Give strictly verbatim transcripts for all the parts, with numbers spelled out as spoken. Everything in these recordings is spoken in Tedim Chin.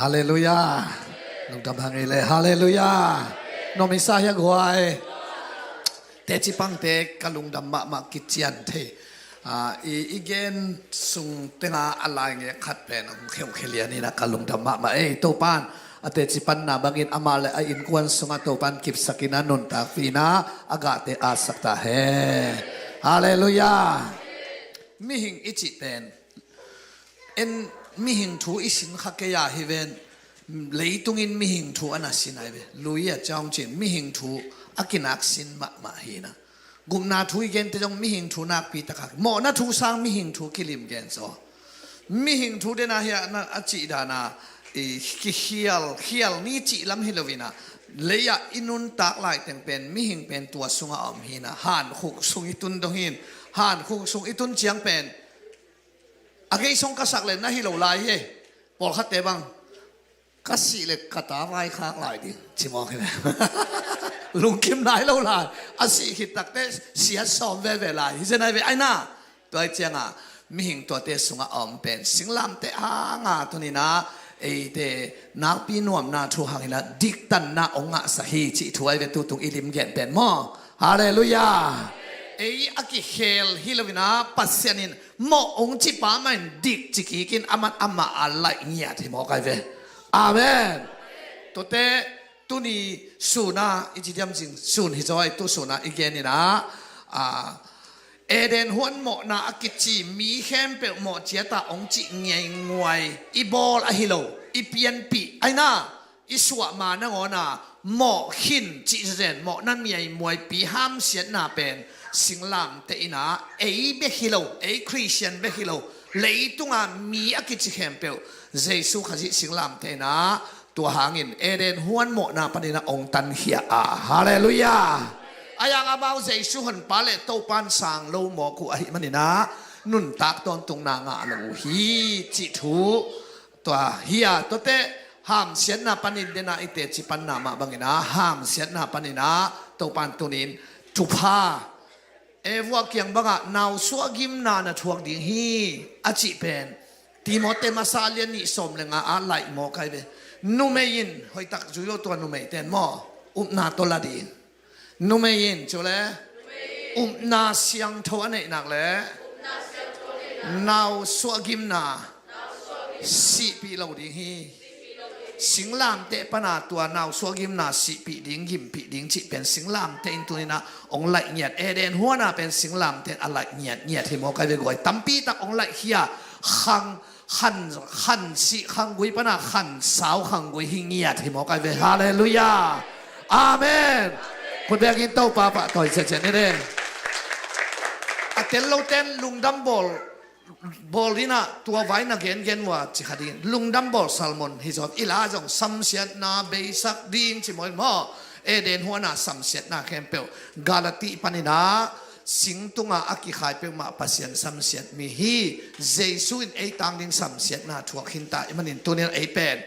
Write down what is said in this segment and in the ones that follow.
Halleluiah. Lungdam hang ei le. Halleluiah. Nuam i sa hia guai? Teci pangte ka lungdam mahmah kician thei. Ah, i, i gen sung tenga a lai nge khat pen hong kheukhia lian ina ka lungdam mahmah ei. Topan a teci panna bangin amah le a innkuan sungah Topan kipsakin a nuntakpih ina a gahte atsak ta hen. Halleluiah. Mihing i cih pen en, mihing thu i sin kha kei a hi ven. Leitungin mihing thu a na sin ai ve. Lui a ciang cin mihing thu a kinak sin mahmah hi na. Gupna thu i gente zong mihing thu nakpi taka, mawhna thu sang mihing thu kilim gen zaw. Mihing thu dena hi a, na a cih dana i kikhial, khial ni cih lam hi lo ina, lei-ah i nuntak laiteng pen mihing pen tua sungah a om hi na. Hankhuk sung i tun dong hin, hankhuk sung i tun ciang pen a gei song ka sak le na hi lo lai hi. Pawlkhatte bang ka sih le ka ta vai khak lai ding ci mawk hi ve. Lungkim nai lo lai. A sih khit takte siat sawm veve lai hi zen ai ve. Aina tua i cianga mihing tuate sungah a om pen singlamte hanga tunina eite nakpi nuamna thu hangina diktanna ong ngahsa hi cih thu ai ve. Tutung i lim gen pen maw? Halleluiah. Ei a kikhel hi loina Pasian in mawh ong cipa mahin dik ci kikin aman amah a laih ngiat hi mawk ai ve. Amen. Tuate tuni suna i ci diam cing sun hi zaw ai, tu suna i gen ina, ah, Eden huan mawhna a kici mi khempeuh mawh ciata ong cih ngiainguai i bawl ahi lo, i pianpih aina i suahma nangawna mawh khin cih zen mawhna miaimuaipi hamsiatna pen singlamte ina ei bek hi lo, ei Khristian bek hi lo, leitunga mi a kici khempeuh Jesu Khazih singlamte ina tua hangin Eden huan mawhna panina ong tankhia a. Halleluiah. A yang amau Jesu honpa le Topan sang lo mawk uh ahi manina nuntak tawntungna ngah lo uh hi cih thu. Tua hi a, tuate hamsiatna panin dena i teci panna mah bangina hamsiatna panina Topan tunin thupha Evua kiang bangah nausuah gimna na thuak ding hi a cih pen Timote masa lian nih sawm le nga ah laih mawk ai ve. Numei in hoihtak zui lo tua numei ten maw? Upna tawh la ding. Numei in cu le upna siangtho a neihnak le nausuah gimna sihpih lo ding hi. Singlamteh pana tua nausuah gimna sihpih ding, gimpih ding cih pen singlamteh in tunina ong laih ngiat. Eden huana pen singlamteh a laih ngiat ngiat hi mawk ai ve guai. Tampi tak ong laih khia khang khan, khan sih khanggui pana khan sau khanggui hi ngiat hi mawk ai ve. Halleluiah. Amen. Khut bengin Topa pahtawi ciacian ni deng. A tel lo ten lungdam bawl, bawl dina tua vai na gengen ua ci kha ding. Lungdam bawl sermon hi zaw. I la zong samsiatna beisak ding ci maw in maw? Eden huana samsiatna khempeuh Galati panina singtunga a kikhai peuhmah Pasian samsiat mi hi. Jesu in ei tang ding samsiatna thuak khinta i manin tunin ei pen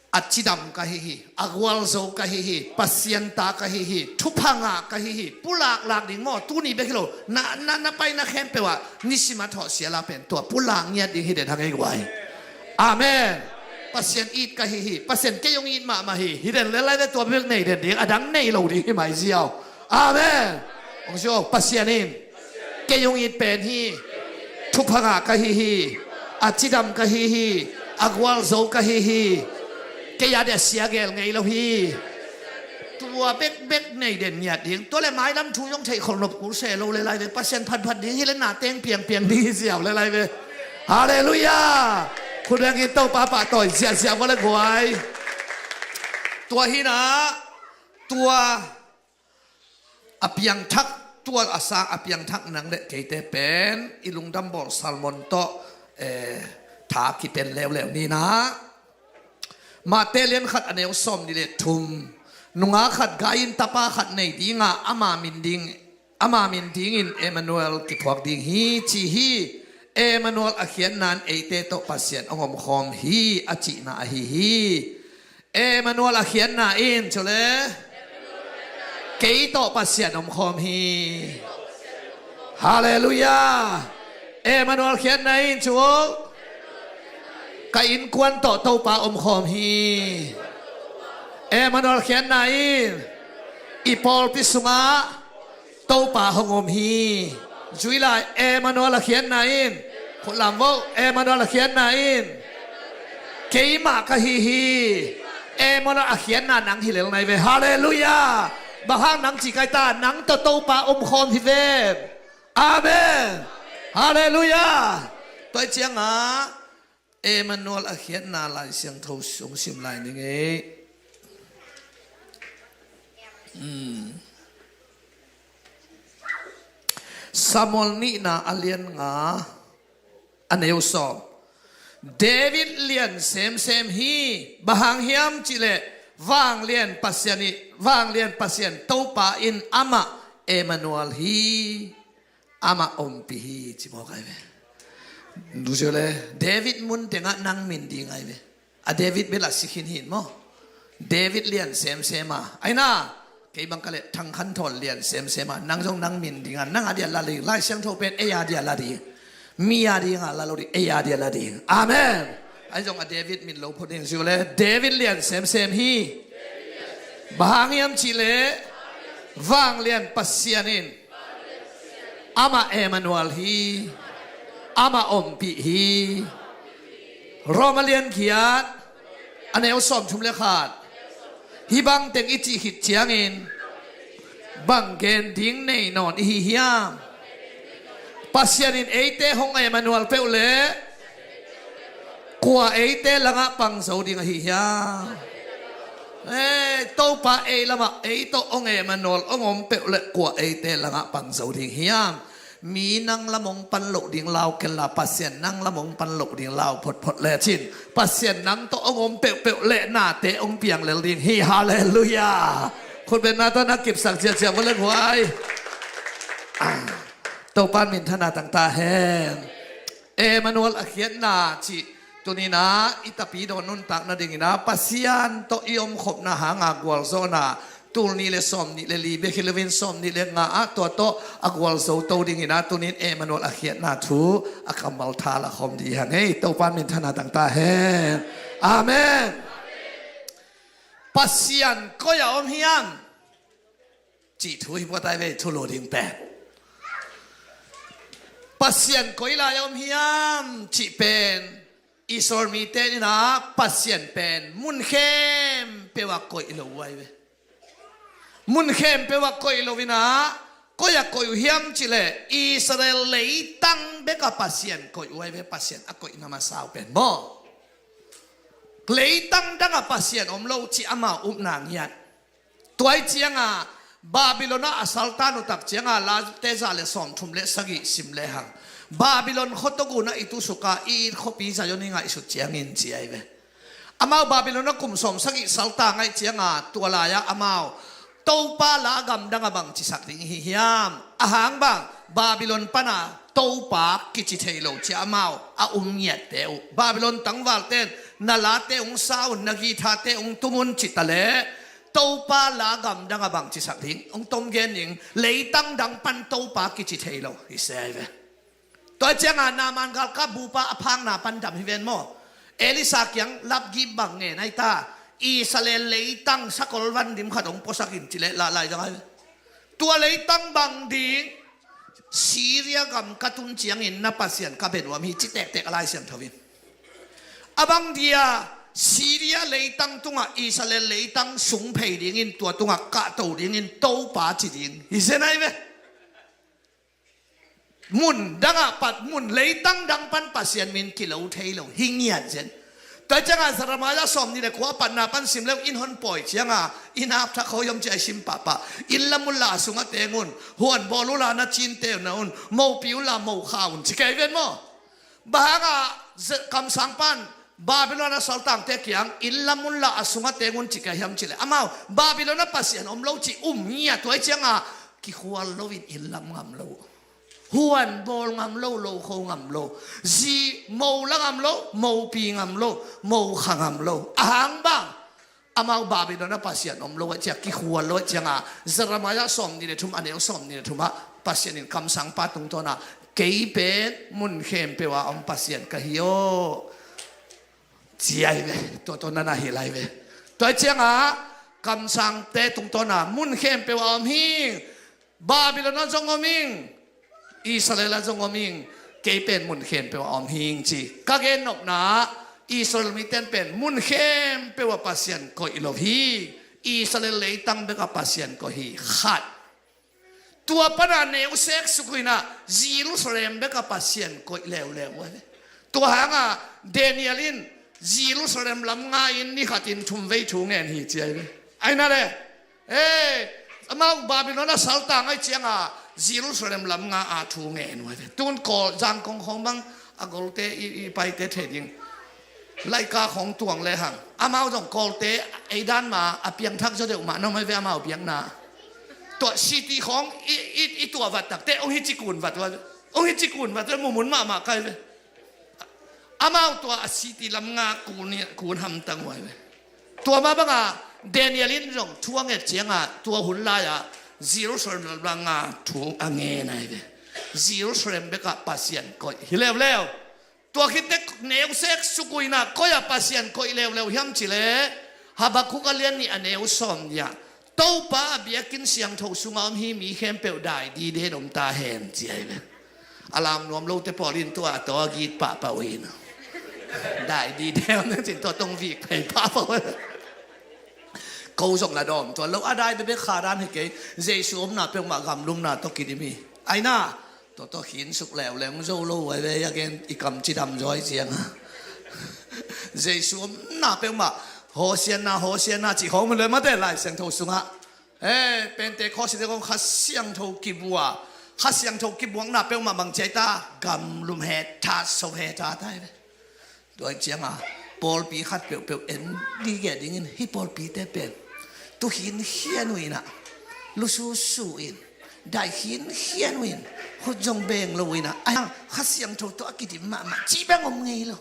a cidam ka hi hi, a gualzo ka hi hi, Pasian ta ka hi hi, thupha ngah ka hi hi. Pulaklak ding maw? Tuni bek hi lo, na, na, na paina khempeuh ah nisima thawh siala pen tua pulak ngiat ding hi den hang ei guai. Amen. Pasian it ka hi hi, Pasian kei hong it mahmah hi. Hi den le lai le tua bek nei den ding, a dang nei lo ding hi mai ziau. Amen. Hong sio Pasian in kei hong it pen hi. Thupha ngah ka hi hi. A cidam ka hi hi. A gualzo ka hi hi. Kei a dia sia gel ngei lo hi. Tua bekbek nei den ngiat ding. Tua le mailam thu zong theih kholnop kul se lo le lai ve. Pasian phatphat ding hi le na teng piangpiang ding hi ziau le lai ve. Halleluiah. Khut bengin Topa pahtawi ziahziah vua le guai. Tua hina tua a piangthak, tua a sang a piangthak nang le keite pen i lungdam bawl sermon tawh, eh, tha kipen leuleu nina. Mate lian khat a neu sawm ni le thum. Nunga khat gai in tapa khat nei dinga ama min ding, ama min dingin Emmanuel kiphuak ding hi ci hi. Emmanuel a khiatna in eite tawh Pasian hong omkhawm hi a cihna ahi hi. Emmanuel a khiatna in cu le kei tawh Pasian omkhawm hi. Halleluiah. Emmanuel khiatna in cu Ka innkuan tawh Topa omkhawm hi. Emmanuel khiatna in i pawlpi sungah Topa hong om hi. Zui lai, Emmanuel a khiatna in. Khutlam vo, Emmanuel a khiatna in. Keimah ka hi hi. Emmanuel a khiatna nang hi lel nai ve. Halleluiah. Bang hang nang ci kai ta, nang tawh Topa omkhawm hi ven. Amen. Halleluiah. Tua ciangah Emmanuel a khiatna Lai Siangtho sung sim lai ning ei. Hmm. Samuel nihna a lian nga, a neu sawm. David lian semsem hi, bang hang hiam cihleh vanglian Pasian ih, vanglian Pasian Topa in amah Emmanuel hi. Amah ompih hi, ci mawk ai ve. Nusia le, David mun tengah nang min ding ai ve. A David bel a si khin hin maw. David lian semsem a. Ai na, kei bang ka leh Thang Khan Thawn lian semsem a. Nang zong nang min ding a. Nang a dia la ding. Lai Siangtho pen ei a dia la ding. Mi a ding a la lo ding. Ei a dia la ding. Amen. Ai zong a David min lo phot ding. Zui le, David lian semsem hi. Bang hang hiam cihleh vanglian Pasian in amah Emmanuel hi. Amah ompih hi. Roma lian giat, a neu sawmthum le khat. Hih bang teng i cih khit ciangin bang gen ding nei nawn i hi hiam? Pasian in eite hong Emmanuel peuh leh kua eite langah pang zo ding ahi hiam? Eh, Topa ei lamah ei tawh hong Emmanuel hong om peuh leh kua eite langah pang zo ding hiam? Mi nang lam hong pan loh ding lau kenla, Pasian nang lam hong pan loh ding lau photphot lecin Pasian nang tawh hong om peuhpeuh leh nate hong piang lel ding hi. Halleluiah. Khutbetna tawh na kipsak ciaciang vua le guai. Ah, Topa in minthanna tang ta hen. Emmanuel a khiatna cih tuninah i tapidaw nuntak nadinginah Pasian tawh i omkhopna hanga gualzawhna tul nih le sawm nih le li bek hi loin sawm nih le nga ah tua tawh a gualzo to dinginah tunin Emmanuel a khiatna thu a kammal tha la khawm dih hang ei. Topa in minthanna tang ta hen. Amen. Pasian koi a om hiam? Cih thu hi puatai ve, thulu ding pen. Pasian koi lai a om hiam cih pen Israel mite inah Pasian pen mun khempeuh ah koih lo uh ai ve. Mun khempeuh ah koih lo inah koi a koih uh hiam cihleh Israel leitang bek a Pasian koih uh ai ve. Pasian a koihna masa uh pen maw? Leitang dang a Pasian om lo cih amau upna ngiat. Tua ih cianga Babylon ah a saltan uh tak cianga Late za le sawmthum le sagih sim lehang Babylon khuatuk unah i tusuka i it khuapi Zion i ngaihsut ciangin ci ai ve. Amau Babylon ah kum sawm sagih salta ngaih cianga tua lai-ah amau Topa la gamdang a bang cisak ding ihi hiam? Ahang bang Babylon pana Topa kici thei lo cia amau a um ngiatte uh. Babylon tangvalte in na late ung sa un, na githate ung tum un cita le Topa la gamdang a bang cisak ding? Ung tom gen ning, leitang dang pan Topa kici thei lo hi se ai ve. Tua cianga Naaman galkap bupa a phakna pan dam hi ven maw? Elisa kiang lapgip bang ngen ai ta? Israel leitang sakol van dim khat hong puasak in ci le lahlai dang ai ve. Tua leitang bang ding? Syria gam ka tun ciangin na Pasian ka bia nuam hi ci tektek a Lai Siangtho in. A bang dia Syria leitang tungah Israel leitang sung phei dingin tua tungah kahto dingin Topa ci ding hi zen ai ve. Mun dangah pat mun leitang dang pan Pasian min kilo thei lo hi ngiat zen. Tua cianga Jeremiah sawm nih le kua patna pan sim leu in hon pawi cianga in ap thak ho yom ci ai sim pahpah. In lam unla a sungah teng un, huan bawl unla na cinte na un, mopi unla mo kha un ci kei ven maw? Bang hanga kamsang pan Babylon a saltangte kiang in lam unla a sungah teng un ci kei hiam ci le amau Babylon a Pasian om lo ci um ngiat tua ih cianga kikhual loin in lam ngam lo. Huan bawl ngam lo, lo kho ngam lo. Zi mo la ngam lo, mopi ngam lo, mo kha ngam lo. Ahang bang amau Babylon a Pasian om lo a cia kikhual lo a cianga Jeremiah sawm nih le thum a neu sawm nih le thum ah Pasian in kamsangpa tungtawna kei pen mun khempeuh a om Pasian ka hi aw. ci ai ve. Tua tua nana hi lai ve. Tua ciangah kamsangte tungtawna mun khempeuh a om hi. Babylon ah zong om ing, Israel ah zong om ing, kei pen mun khempeuh a om hing ci. Ka gen nopna, Israel miten pen mun khempeuh a Pasian koih lo hi. Israel leitang bek a Pasian koih hi. Khat. Tua pana neu sek suk uh inah Jerusalem bek a Pasian koih leuleu uh a ve. Tua hangah Daniel in Jerusalem lam nga in ni khatin thum vei thu ngen hi ci ai ve. Ai na le, Ee, amau Babylon ah saltang ai cianga Jerusalem lam nga a thu ngen uh ai ve. Tun Kawl Zangkong khawng bang a golte i, i paite thei ding. Laika khawng tuang le hang amau zong Kawlte ei dan ma a piangthak zaw deuh mah na om ai ve amau biakna. Tua city khawng i, i, i tuah vat takte ong hi cikun vat uh ai ve. Ong hi cikun vat uh ai ve, mumun mahmah kai ve. Amau tua a city lam nga kun, kun hamtang uh ai ve. Tua mah banga Daniel in zong thu a nget cianga tua hun lai-a Jerusalem lam nga thu a ngen ai ve. Jerusalem bekah Pasian koih hi leuleu. Tua khitte neu sek suk uh inah koi-ah Pasian koih leuleu hiam cileh Habakkuk a lian nih a neu sawm nih ah Topa a biakinn siangtho sungah om hi mi khempeuh dai diden om ta hen ci ai ve. A lam nuam lote pawl in tua a taw a git pahpah uh in dai dide om na cin tua tong vik phei pahpah uh. Ko zong la dawm tua lo a dai bebek kha dan hi kei. Jesu omna peuhmah gamlumna tawh kidim hi. Ai na, tua tawh khinsuk leuleu zo lo uh ai ve a gen i kam cidam zaw ai cianga Jesu omna peuhmah Hosianna, Hosianna cih khawng mun le mate Lai Siangtho sungah. Ee, Pentecost te kong Kha Siangtho kibua, Kha Siangtho kibuakna peuhmah bang ciai ta, gamlum he ta, so he ta ta ai ve. Tua cianga pawlpi khat peuhpeuh en dih geh dingin hih pawlpite pen tu khinkhian uh inah lususu in dai khinkhian uh in khut zong beng lo uh inah ai Kha Siangtho tawh a kidim mahmah cih beng om ngei lo.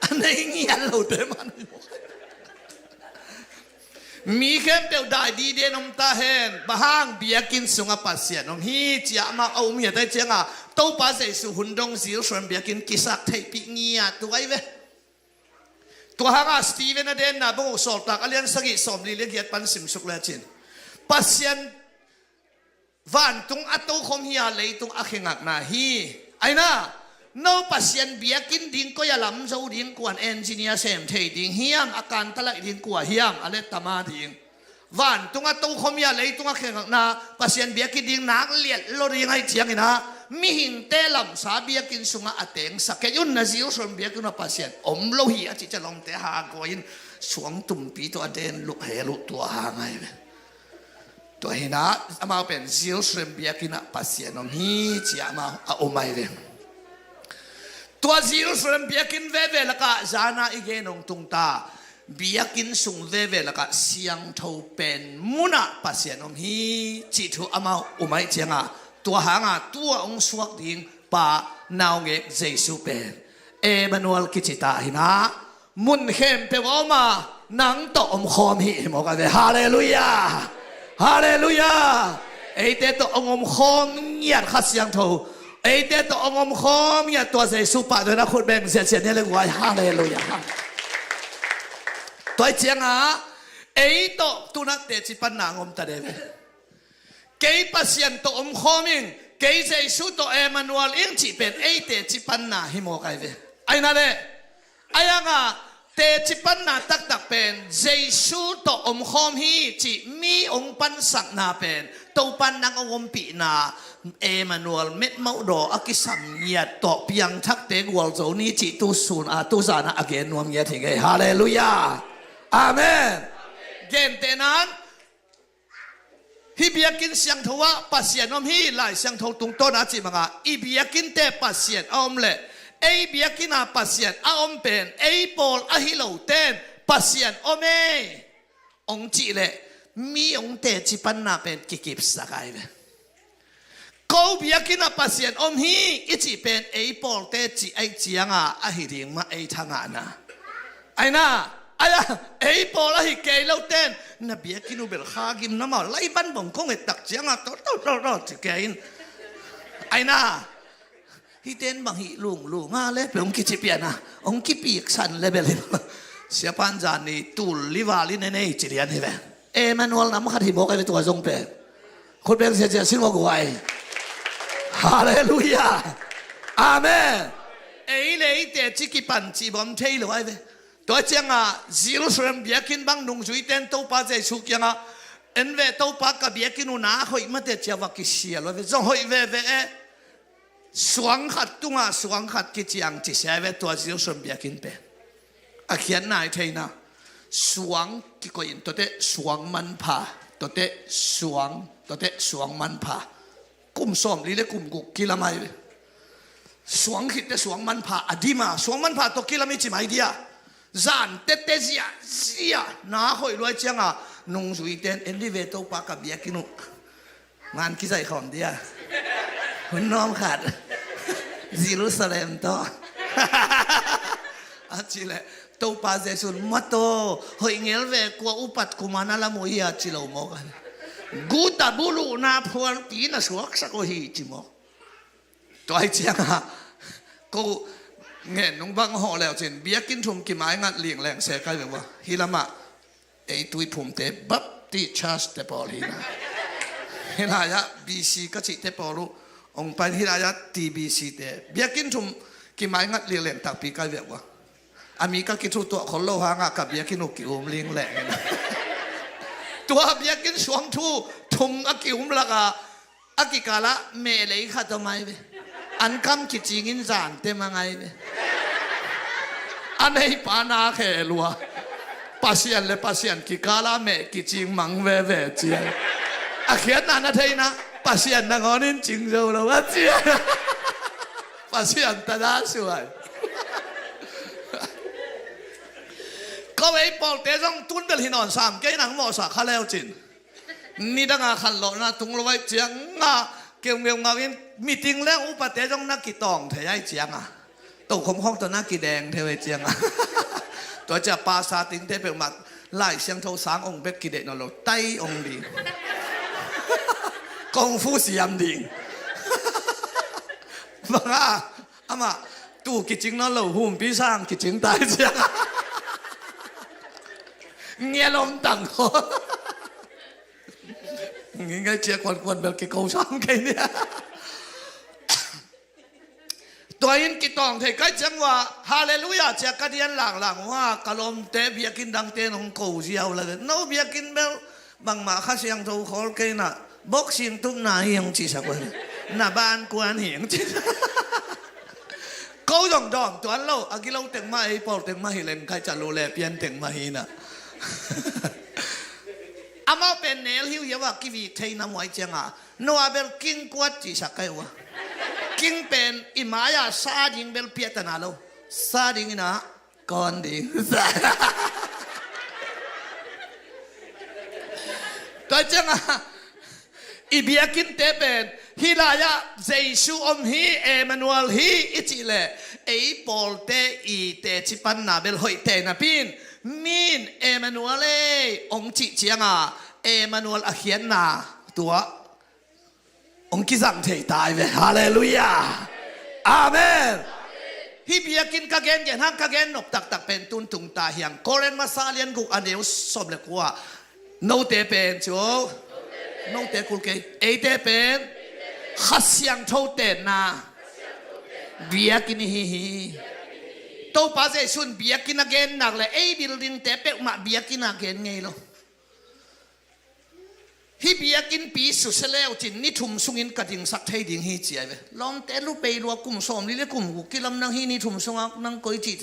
A nei ngiat lote man mi khempeuh dai diden om ta hen. Bang hang biakinn sungah Pasian om hi ciah amah a um hiat ai cianga Topa Jesu hun dong Jerusalem biakinn kisak theihpih ngiat uh ai ve. Tua hangah Stephen a denna bang uh Sawltak a lian sagih sawmli le giat pan simsuk lecin Pasian vantung a tokhom hi a leitung a khengakna hi. Ai na, no Pasian biakinn ding koi a lam zo ding kuan engineer sem thei ding hiam a kantalaih ding kua hiam a lettama ding. Vantung a tokhom hi a leitung a khengakna Pasian biakinn ding nak liat lo ding ai cianginah mihingte lamsa biakinn sungah a tengsak kei un na Jerusalem biakinn a Pasian om lo hi a cih ciah lawngte hangkua in suang tumpi tawh a den luh he luh tua hang ai ve. Tua hinah amau pen Jerusalem biakinn ah Pasian om hi ciah amau a um ai ve. Tua Jerusalem biakinn veve lakah zana i gen ong tungta biakinn sung veve lakah siangtho pen munah Pasian om hi cih thu amau um ai cianga tua hanga tua ong suak ding pa naungek Jesu pen Emmanuel kici ta hinah mun khempeuh a om a nang tawh omkhawm hi hi mawk a ve. Halleluiah. Halleluiah. Eite tawh ong omkhawm ngiat Kha Siangtho. Eite tawh ong omkhawm ngiat tua Jesu pahtawi na khut beng ziahziah nia le guai. Halleluiah. Tua cianga ei tawh tunat teci panna ong om ta de ve. Kei Pasian tawh omkhawm ing, kei Jesu tawh Emmanuel ing cih pen ei teci panna hi mawk ai ve. Ai na le, ai anga teci panna taktak pen Jesu tawh omkhawm hi cih mi ong pansakna pen Topan nang ong ompihna Emmanuel metmauh daw a kisam ngiat tawh piangthakte gualzo ni cih tu sun a tu zana a gen nuam ngiat hi ngei. Halleluiah. Amen. Gentehnan Hih biakinn siangtho ah Pasian om hi. Lai Siangtho tungtawn a cih bangah i biakinnte Pasian a om leh ei biakinn ah Pasian a om pen ei pawl ahi loten Pasian om e ong cih leh mi ong teci panna pen kikipsak ai ve. Ko biakinn ah Pasian om hi i cih pen ei pawlte cih aih cianga ahi ding mah ei thangahna. Aina, aia, ei pawl ahi kei loten na biakinn uh bel kha gim na mau lai ban bong kong et tak cianga tawh tawh tawh tawh ci kei in. Aina, Hiten bang hih lunglung a le pe hong kici pian a, hong kipiksan le bel hi. Siapan zan ni tul li val in en ei ci lian hi ve. Emmanuel nam khat hi mawk a ve tua zong pen. Khut beng ziazia sin mawk uh ai. Halleluiah. Amen. Ei le ei teci kipan cih bawm thei lo ai ve. Tua cianga Jerusalem biakinn bang nungzuiten Topa Jesu kianga en ve Topa ka biakinn uh na hoih mate cia va kisia lo ai ve. Zong hoih veve e. Suang khat tungah suang khat kiciang ci sia ve tua Jerusalem biakinn pen. A khiatna i theihna suang kikoih in tuate suang manpha, tuate suang, tuate suang manpha. Kum sawmli le kum guk kilam ai ve. Suang khitte suang manpha a dima suang manpha tawh kilam i ci mai dia. Zan tete zia zia na hoih luai cianga nungzuiten en di ve Topa ka biakinn uh. Man kizaih khawm dia. Hun nawm khat. Jerusalem tawh. A ci le Topa Jesu mato hoih ngel ve kua upat kuma na lam uh hi a ci lo mawk a. Guta buluhna phualpi na suaksak uh hi ci mawk. Tua hi cianga ko ngen nung bang hawh leu cin biakinn thum kimai ngat lingleng se kai ve ua. Hi lamah ei Tuiphumte Baptist Church te pawl hi na. Hi lai-ah B C ka cihte pawl uh ong pain hi lai-ah T B C te biakinn thum kimai ngat lingleng takpi kai ve ua. A mi ka kithu tuah khol lo hangah ka biakinn uh ki-um lingleng hi na. Tua biakinn suangthu thum a ki-um lakah a kikalah mehlei khat a mai ve. An kam kicingin zante mangai ve. A neipa na khe lua. Pasian le Pasian kikala meh kicing mang veve cian. A khiatna na theihna Pasian nangawnin cing zo lo a cian. Pasian tada suai. Ko ei pawlte zong tun bel hi nawn sam kei nang mawhsa kha leu cin. Nidanga khanlawhna tung lo ai cianga keungeu ngauin meeting le upate zong na kitawng thei ai cianga tokhom khawng tawh na kideng thei ai cianga. Tua cia pasa tingte peuhmah Lai Siangtho sang ong bek kideih nawn lo tai ong ding. Kung fu siam ding. Banga amah tu kicing nawn lo humpi sang kicing tai cianga. Ngialom tang kho. Ngingai cia kuankuan bel kiko sam kei nia. Tua in kitawng thei kai ciang ua halleluiah cia ka dian langlang ua ka lawmte biakinn dangte nong ko ziau la no biakinn bel bangmah Kha Siangtho khawl kei na boxing tupna hi hong cisak ua na ban kuan hi hong cisak. Ko zong dawm tuan lo a gilo teng mah ei pawl teng mah hi leng kai ca lu le pian teng mah hi na. Amau pen nel hiuhiau ah kivik thei na muai cianga Noah bel king kuat cihsak kai ua. King pen i mai-ah sa ding bel piahtana lo sa ding ina kawn ding. Tua cianga i biakinnte pen hi lai-ah Jesu om hi, Emmanuel hi i cih leh ei pawlte i teci panna bel hoih tei napi in min Emmanuel ei ong cih cianga Emmanuel a khiatna tua ong kizang thei tai ve. Halleluiah. Amen. Hi biakinn ka gengen hang ka gen nop taktak pen tuntung ta hiang Korin masa lian guk a neu sawm le kua. Note pen cu note kul kei eite pen Kha Siangtho tenna biakinn ihi hi. Topa Jesu'n biakinn a gen nak le ei building te peuhmah biakinn a gen ngei lo. Hi biakinnpi susia leu cin ni thum sungin ka dingsak thei ding hi ci ai ve. Lawmte lu pei lua kum sawmli le kum guk kilam nang hi ni thum sungah nang koi cih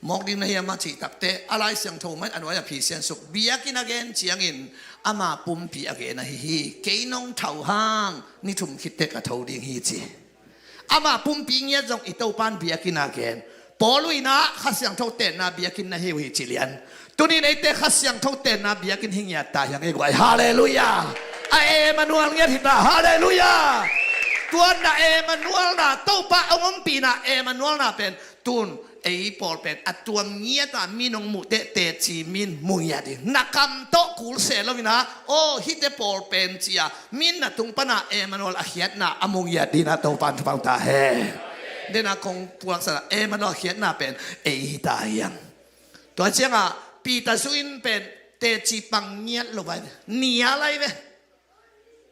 mawk ding na hiam a cih takte a Lai Siangtho mah in a nuai a phisian suk biakinn a gen ciangin ama pumpi a gen ahi hi. Kei nong thau hang ni thum khit tek a tho ding hi ci. Ama pumpi ngiat zong i Topa'n biakinn a gen. Paul uh in ah Kha Siangtho tenna biakinn na hi uh hi ci lian. Tunin eite Kha Siangtho tenna biakinn hi ngiat ta hiang ei guai. Halleluiah. A Emmanuel ngiat hi ta. Halleluiah. Tua na Emmanuel na, Topa hong ompihna Emmanuel na pen tun ei pawl pen a tuam ngiat a, min hong muh teh teci min mu ngiat ding. Na kam tawh kul se lo in a, aw hihte pawl pen ci a, min na tung pan a Emmanuel a khiatna a mu ngiat ding in a, Topa in thupha ta hen. Dena kong pulak sa, Emmanuel a khiatna pen ei hi ta hiam? Tua ciang a Peter zui in pen teci pang ngiat lo vai ve, nial lai ve.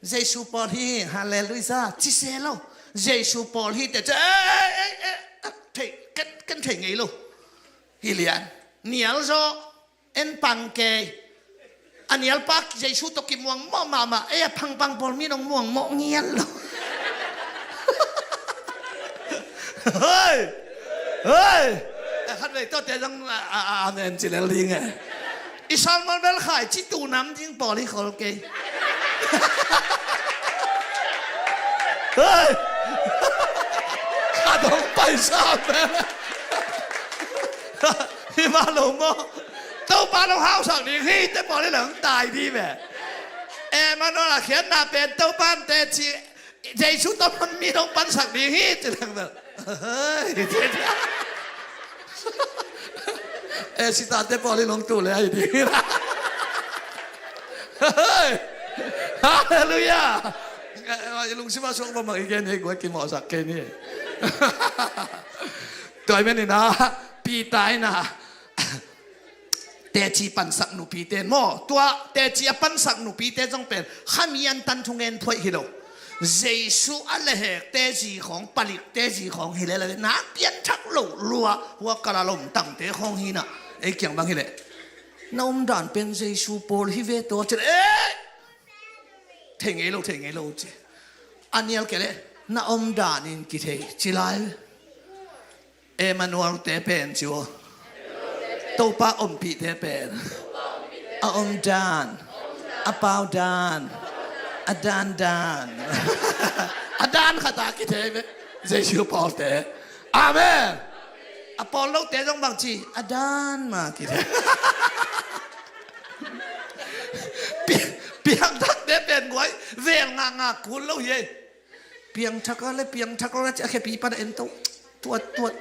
Jesu pawl hi, halleluiah, ci se lo. Jesu pawl hi teh ci, eh, eh, eh, eh, thei, ken, ken thei ngei lo. Hi lian, nial zaw, en pang kei. A nial pa Jesu tawh kimuang mawh mahmah, ei a pangpang pawl min hong muang mawh ngiat lo. Hei! Hei! A khat vei tawh te zong a, a, a, amen ci lel ding e. I salmon bel khai ci tu nam ding pawl hi khol kei. Hei! Ka dong paisa bel. Hi mah lo maw. Topa lo hausak ding hi te pawl hi lang tai di ve. Emmanuel a khiatna pen Topa in teci Jesu tawh man mi dong pansak ding hi ci leng bel. Eh, sitate pawl hi long tu le ahi ding. Halleluiah. Lungsim a suak bang bang i gen hi guai kimawhsak kei ni. Tua i menin a Peter in a teci pansak nupite maw, tua teci a pansak nupite zong pen khami an tan thungen phuaih hi lo. Jesu a lehekte zi khawng, palikte zi khawng hi lel a, na pianthak lo lua hua kala lomtangte khawng hi na, ei kiang bang hi leh na omdan pen Jesu pawl hi ve tawh ci leh, eh, thei ngei lo, thei ngei lo ci. A nial kei leh na omdan in kithei ci lai. Emmanuel te pen ci aw. Topa ompihte pen a omdan, a paudan, a dandan. A dan khat a kithei ve. Jesu pawlte. Amen. A pawl lote zong bang ci, a dan ma kithei. Pi-, piangthakte pen guai vel ngakngak kul lo hi ei. Piangthak a le, piangthak lo le, ci a khepi pan a en to. Tuat, tuat.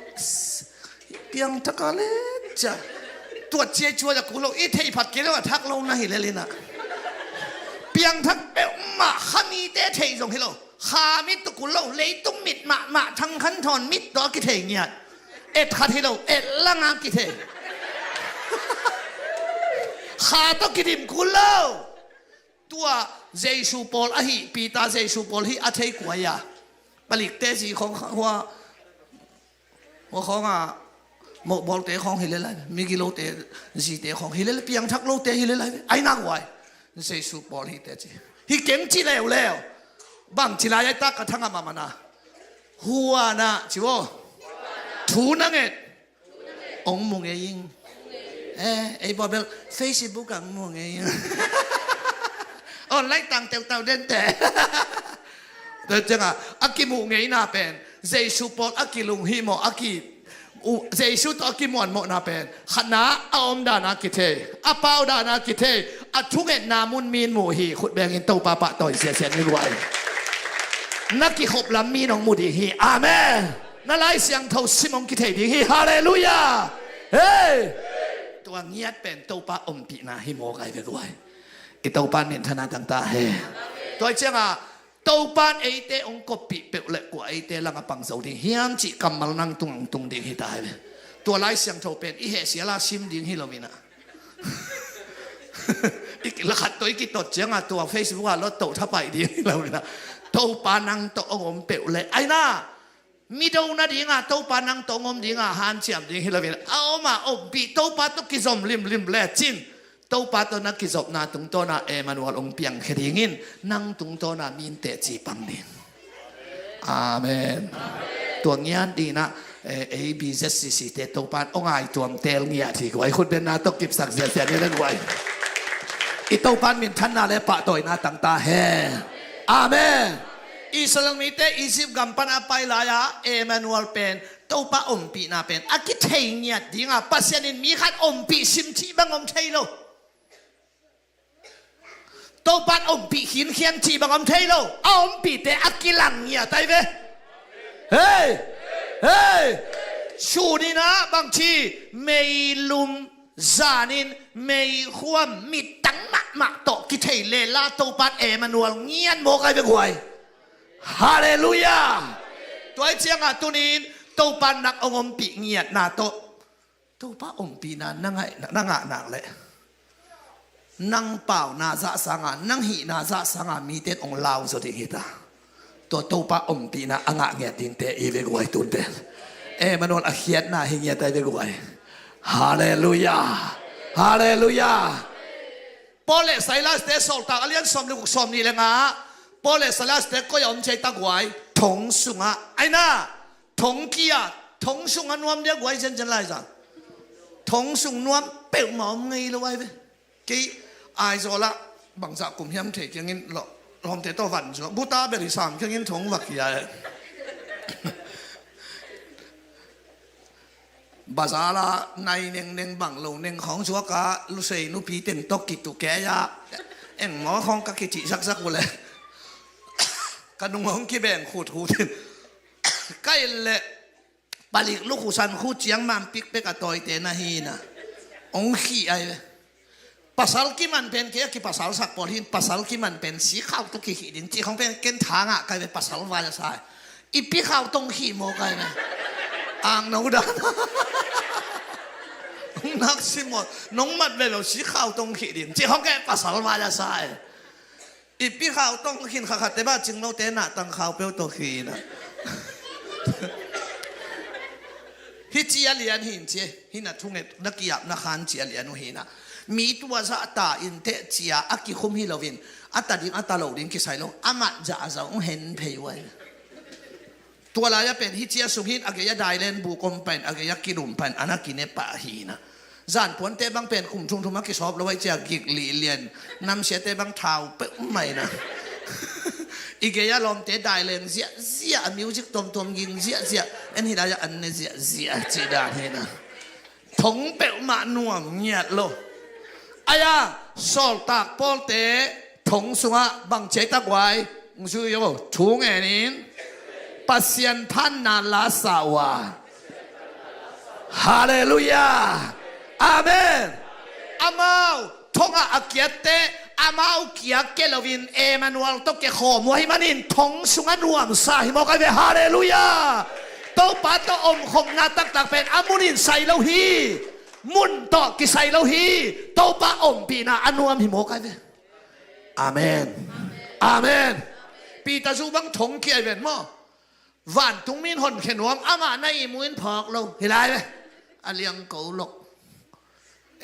Piangthak a le, ci a. Tuat ci a, cuat a kul lo. I theih phat kei lo a thak lo na hi lel in a. Piangthak peuhmah khamite theih zong hi lo. Kha mit tawh kul lo, leitung mit mahmah, thangkhan thawn mit tawh a kithei ngiat. Et khat hi lo, et lang a kithei. Kha tawh kidim kul lo. Tua Jesu pawl ahi, Peter Jesu pawl hi a thei kuai a. Palikte zi khawng hua, hua khawng a, mohbawlte khawng hi lel lai, migilote zite khawng hi lel lai, piangthak lote hi lel lai, ai nak uai. Jesu pawl hi teci. Hi keng ci leuleu. Bang ci lai ai tak ka thang a mamana. Hua na ci aw. Thu na nget. Ong mu ngei ing. Eh, ei baw bel Facebook ang mu ngei ing. Online tang teutau dente. Tua cianga a kimuh ngeina pen Jesu pawl a kilung himawh, a ki, u, Jesu tawh a kimuanmawhna pen khatna a omdana kithei, a paudana kithei, a thungetna mun min mu hi. Khut bengin Topa pahtawi siasia ni guai. Na kikhop lam min ong mu ding hi. Amen. Na Lai Siangtho sim hong kithei ding hi. Halleluiah. Hei. Tua ngiat pen Topa ompihna hi mawk ai ve guai. I Topa in minthanna tangta he. Tua cianga Topa in eite hong koppih peuh le kua eite langa pang zo ding hiam cih kammal nang tung hong tung ding hi ta he. Tua Lai Siangtho pen i heh siala sim ding hi lo inah. I lakhat tawh i kitot cianga tua Facebook ah lot toh thapai ding hi lo inah. Topa nang tawh hong om peuh le aina. Mido nadinga Topa nang tawh hong om dinga hanciam ding hi loin a om a ompih Topa tawh kizom limlim lecin Topa tawh na kizopna tungtawna Emmanuel hong piangkhia dingin nang tungtawna minteh cipang ding. Amen. Tua ngiat dinah, eh, A B Z C C te Topa in hong ai tuam tel ngiat hi guai. Khutbenna tawh kipsak ziaziat ni le guai. I Topa in minthanna le pahtawina tangta he. Amen. Israel mite Egypt gam pan a pai lai-a Emmanuel pen Topa ompihna pen a kithei ngiat dinga Pasian in mi khat ompih sim cih bang om thei lo. Topan ompih khinkhian cih bang om thei lo. A ompihte a kilang ngiat ai ve. Hei! Hei! Suninah bangci meilum zanin meikhuam mittang mahmah tawh kithei lela Topan Emmanuel ngiat mawk ai ve guai. Halleluiah. Tua ih ciangah tunin Topan nang hong ompih ngiatna tawh Topa ompihna na ngah nak leh nang pauna zah sanga, nang hihna zah sanga mite in hong lau zaw ding hita. Tua Topa ompihna a ngah ngiat dingte i ve guai tunte. Emmanuel a khiatna hi ngiat ai ve guai. Halleluiah. Halleluiah. Paul le Silas te Sawltak a lian sawm le guk sawm nih le nga ah Paul le Silas te koi a om ciai ta guai? Thong sungah. Aina thong kia thong sungah nuam dia guai zianzian laizang. Thong sung nuam peuhmah om ngei lo ai ve. Kei Aizawl ah bangzah kum hiam thei kiangin lawh lawmte tawh van zuak buta beri sam kiangin thong va kia e. Bazar ah nai nengneng bang lo neng khawng zuak a lusei nupi teng tawh kitukei a engmaw khawng ka kicih zakzak uh le ka nung hong kibeng khutkhut in ka in leh palik lukhu sankhu ciang mampik pek a tawite na hi na hong khih ai ve. Pasal kiman pen kei a kipasalsak pawl hin pasal kiman pen sikhau tawh kikhih ding cih khawng pen ken tha ngah kai ve pasal vai a sa. I pikhau tawh hong khih maw kai ve. Ang no dan hong nak si maw nong mat ve lo sikhau tawh hong khih ding cih khawng ken pasal vai a sa. I pikhau tawh hong khin khakhatte bah cing lote nah tangkhau peuh tawh khin a. Hih cia lian hin cia hih na thunget na kiapna khan cia lian uh hinah mi tua zah ta in teh cia a kikhum hi loin a ta ding a ta lo ding kisai lo amah zah a zah hong hen phei uh ai. Tua lai-ah pen hih cia sung hin a gei-ah dailen buk om pain a gei-ah kilum pain a na kine pah hinah. Zanpuante bang pen kum thumthum a kisawp lo ai cia gik lih lian namsiate bang thau peuh mai na. I gei-ah lawmte dailen ziahziah a music tuamtuam ging ziahziah en hi lai-ah an ne ziahziah cih dan hi na. Thong peuhmah nuam ngiat lo. Ai-a Sawltak Pawlte thong sungah bang ciai tak uai? Zui aw thu ngenin Pasian phanna la sa uh a. Halleluiah. Amen. Amau thongah a kiatte amau kia ke loin Emmanuel tawh ke khawm uh ahi manin thong sungah nuamsa hi mawk ai ve. Halleluiah. Topa tawh omkhopna taktak pen a munin sai lo hi. Mun tawh kisai lo hi. Topa ompihna a nuam hi mawk ai ve. Amen. Amen. Peter zu bang thong kiai ven maw? Vantungmi in honkhia nuam amah na ihmu in phawk lo hi lai ve. A liangko lok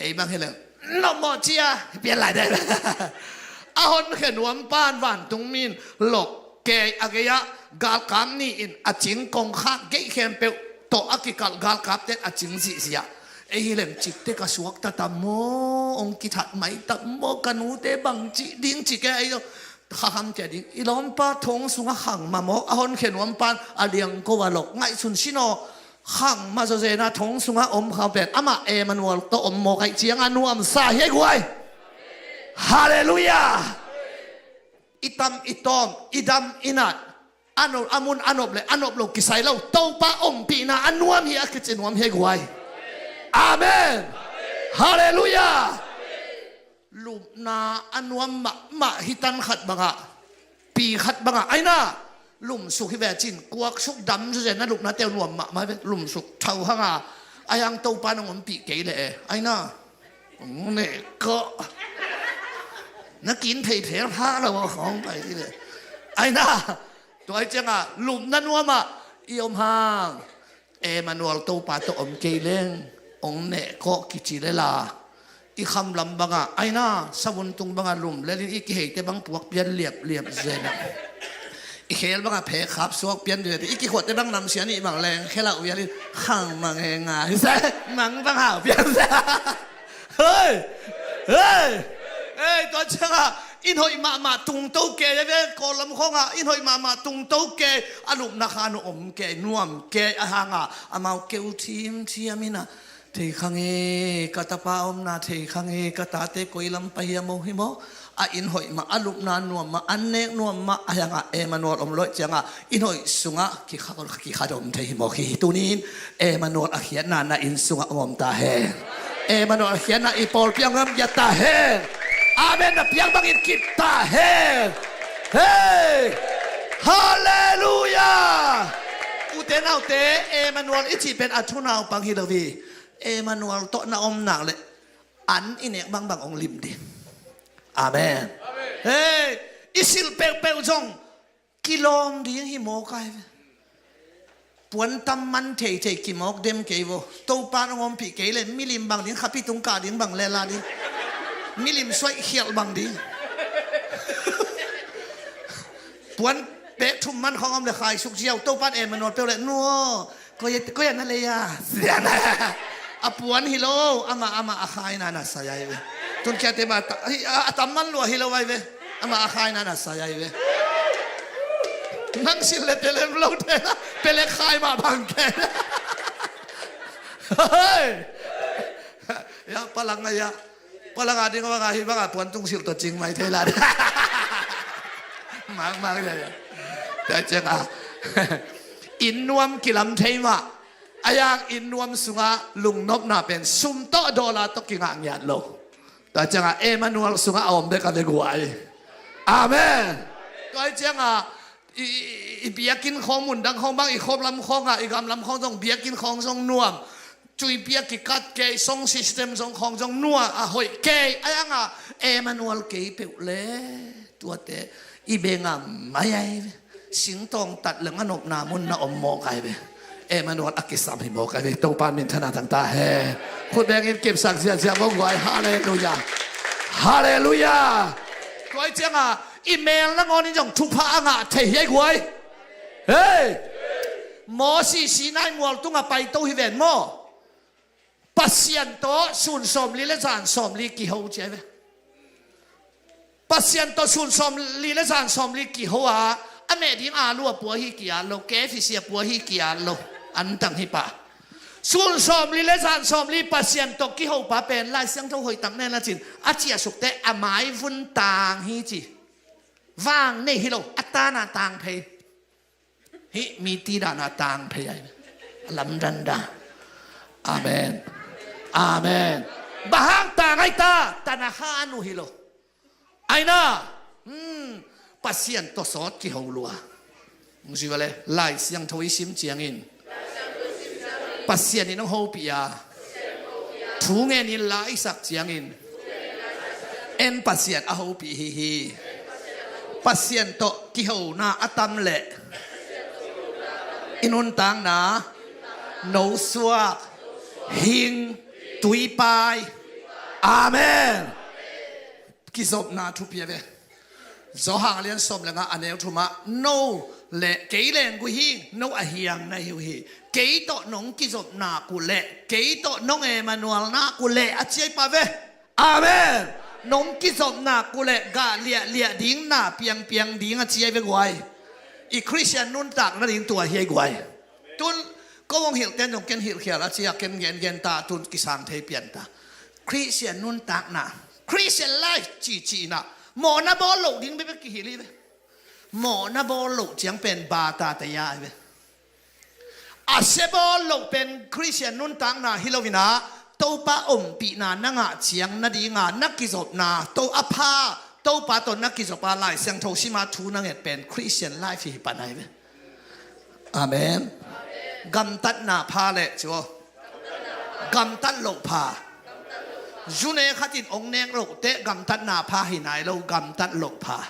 ei bang hi leng nopmawh cia hi pian lai dai ve. A honkhia nuam pan vantungmi in lok kei a gei-ah galkap ni in a cing kongkhak geih khempeuh tawh a kikalh galkapte in a cing zihziah. Ei hi leng cikte ka suakta tam maw hong kithat mai tam maw ka nute bang cih ding cih kei ei lo. Kha kham cia ding i lawmpa thong sungah khang mamawk a honkhia nuam pan a liangko a lok ngaihsun sinaw khang ma zawzena thong sungah om kham pen amah Emmanuel tawh om mawk aih cianga nuamsa hi ai guai. Halleluiah. I tam i tawm i dam i nat a nop a mun a nop le a nop lo kisai lo Topa ompihna a nuam hi a kici nuam hi ai guai. Amen. Halleluiah. Lupna a nuam mahmah hi tan khat bangah pi khat bangah aina lumsuk hi ve cin kuaksuk dam zuzen na lupna teu nuam mahmah hi ve lumsuk thau hanga a hiang Topa nang ompih kei le e aina neh kawh na kin phei pher pha lo a khawng pai hi ve aina tua hi cianga lupna nuamah i om hang Emmanuel Topa tawh om kei leng hong neh kawh kici lela i khamlam banga aina savun tung banga lum lelin i kiheite bang puak pian liapliap zena i khel banga phek khap suak pian zena i kikhuatte bang namsia nih bang leng khela uialin khang mang henga hisa mang bang hau pian zena. Hei! Hei! Hei, tua ciangah in hoih mahmah tungto kei a ve kawllam khawngah in hoih mahmah tungto kei a lupna khan uh om kei nuam kei a hangah amau keu thimthiam inah thei khang e ka tapa omna thei khang e ka tate koi lam pahiam aw hi maw A inn hoih mah, a lupna nuam mah, an nek nuam mah, a hiangah Emmanuel om loih ciangah inn hoih sungah kikha, kikhadom thei hi mawk hi. Tunin Emmanuel a khiatna na inn sungah om om ta hen. Emmanuel a khiatna i pawlpi ah om om ta hen. Amen. Na piang bangin kip ta hen. Hei! Halleluia! Ute naute, Emmanuel i cih pen a thunaupang hi lo hi. Emmanuel tawh na om nak leh an i nek bangbang hong lim ding. Amen. Hei, i silh peuhpeuh zong kilawm ding hi mawk ai ve. Puan tam man theithei kimawk dem kei vo. Topa hong ompih kei le milim bang ding, khapi tung kah ding bang le la ding. Milim suaih khialh bang ding. Puan pek thum man khawng om le khai suk ziau. Topa in Emmanuel peuh le, nu aw, koi, koi a na lei a. A puan hi lo, amah, amah a khaina na sai ai ve. Tun khiate mah ta, hi, a, a tam man lua hi lo ai ve. Amah a khaina na sai ai ve. Nang silh le pelem lo te na, pelek khai mah bang ke. Hei! Ya, palang a ya. Palang a ding bang a hi bang a puan tung silh tawh cing mai thei la. Mang, mang ya, ya. Tua ciang a, inn nuam kilam thei mah. A yang inn nuam sungah lungnopna pen sum tawh dollar tawh kingah ngiat lo. Tua ciang a Emmanuel sungah a om bek a ve guai. Amen. Tua ciang a i, i, i biakinn khawng, mundang khawng bang, i khawm lam khawng a, i gam lam khawng zong biakinn khawng zong nuam. Cuipia kikat kei, sound system zong khawng zong nuam a hoih kei. A yang a Emmanuel kei peuh le tuate i beng a mai ai. Singtawng tat leng a nopna mun na om mawk ai ve. Emmanuel a kisam hi mawk ai ve. Topa min thana tang ta hen. Khut bengin kipsak ziahziah mawk guai. Halleluia. Halleluia. Tua ciang a i mel nangawnin zong thupha a ngah thei hi ai guai. Hei. Mosi Sinai mual tungah paito hi ven maw. Pasian tawh sun sawmli le zan sawmli kiho ci ai ve. Pasian tawh sun sawmli le zan sawmli kiho a, a meh ding aalu a pua hi ki-at lo, K F C a pua hi ki-at lo. An tang hi pah. Sun sawmli le zan sawmli Pasian tawh kiho pa pen Lai Siangtho hoih tak nen a cin, a ciahsuk teh a mai vun tang hi ci. Vang nei hi lo, a tana tang phei. Hih mi tidan a tang phei ai. A lamdan dan. Amen. Amen. Bang hang tang ai ta, tana kha anu hi lo. Ai na. Hmm. Pasian tawh sawt kiho lua. Hong zui va le, Lai Siangtho i sim ciangin Pasian in hong hopih a, thu ngenin la i sak ciangin en Pasian a hopih hi hi. Pasian tawh kihona a tam leh i nuntakna nosuak, hing, tuipai. Amen. Kizopna thupi a ve. Johan a lian sawm le nga a neu thumah, no le kei leng gui hi, no a hiang na hi uh hi. Kei tawh nong kizop nak uh leh, kei tawh nong Emmanuel nak uh leh a ci ai pa ve. Amen. Nong kizop nak uh leh gah liahliah ding, na piangpiang ding a ci ai ve guai. I Khristian nuntak nading tua hi ai guai. Tun ko hong hilhten zong ken hilhkhial a ci a, ken gengen ta, tun kisang thei pian ta. Khristian nuntakna, Christian life cihcihna, mawhna bawl loh ding bekbek kihilh hi ve. Mawhna bawl loh ciang pen bata taya hi ve. A sia bawl loh pen Khristian nuntakna hi lo-in ah, Topa ompihna na ngah ciang nadinga na kizopna, to a pha, Topa tawh na kizop a, Lai Siangtho sima thu na nget pen Christian life hi pan ahi ve. Amen. Gamtatna pha leh ci aw. Gamtat loh pha. Zune khatin ong nek loh teh gamtatna pha hi nai lo, gamtat loh pha.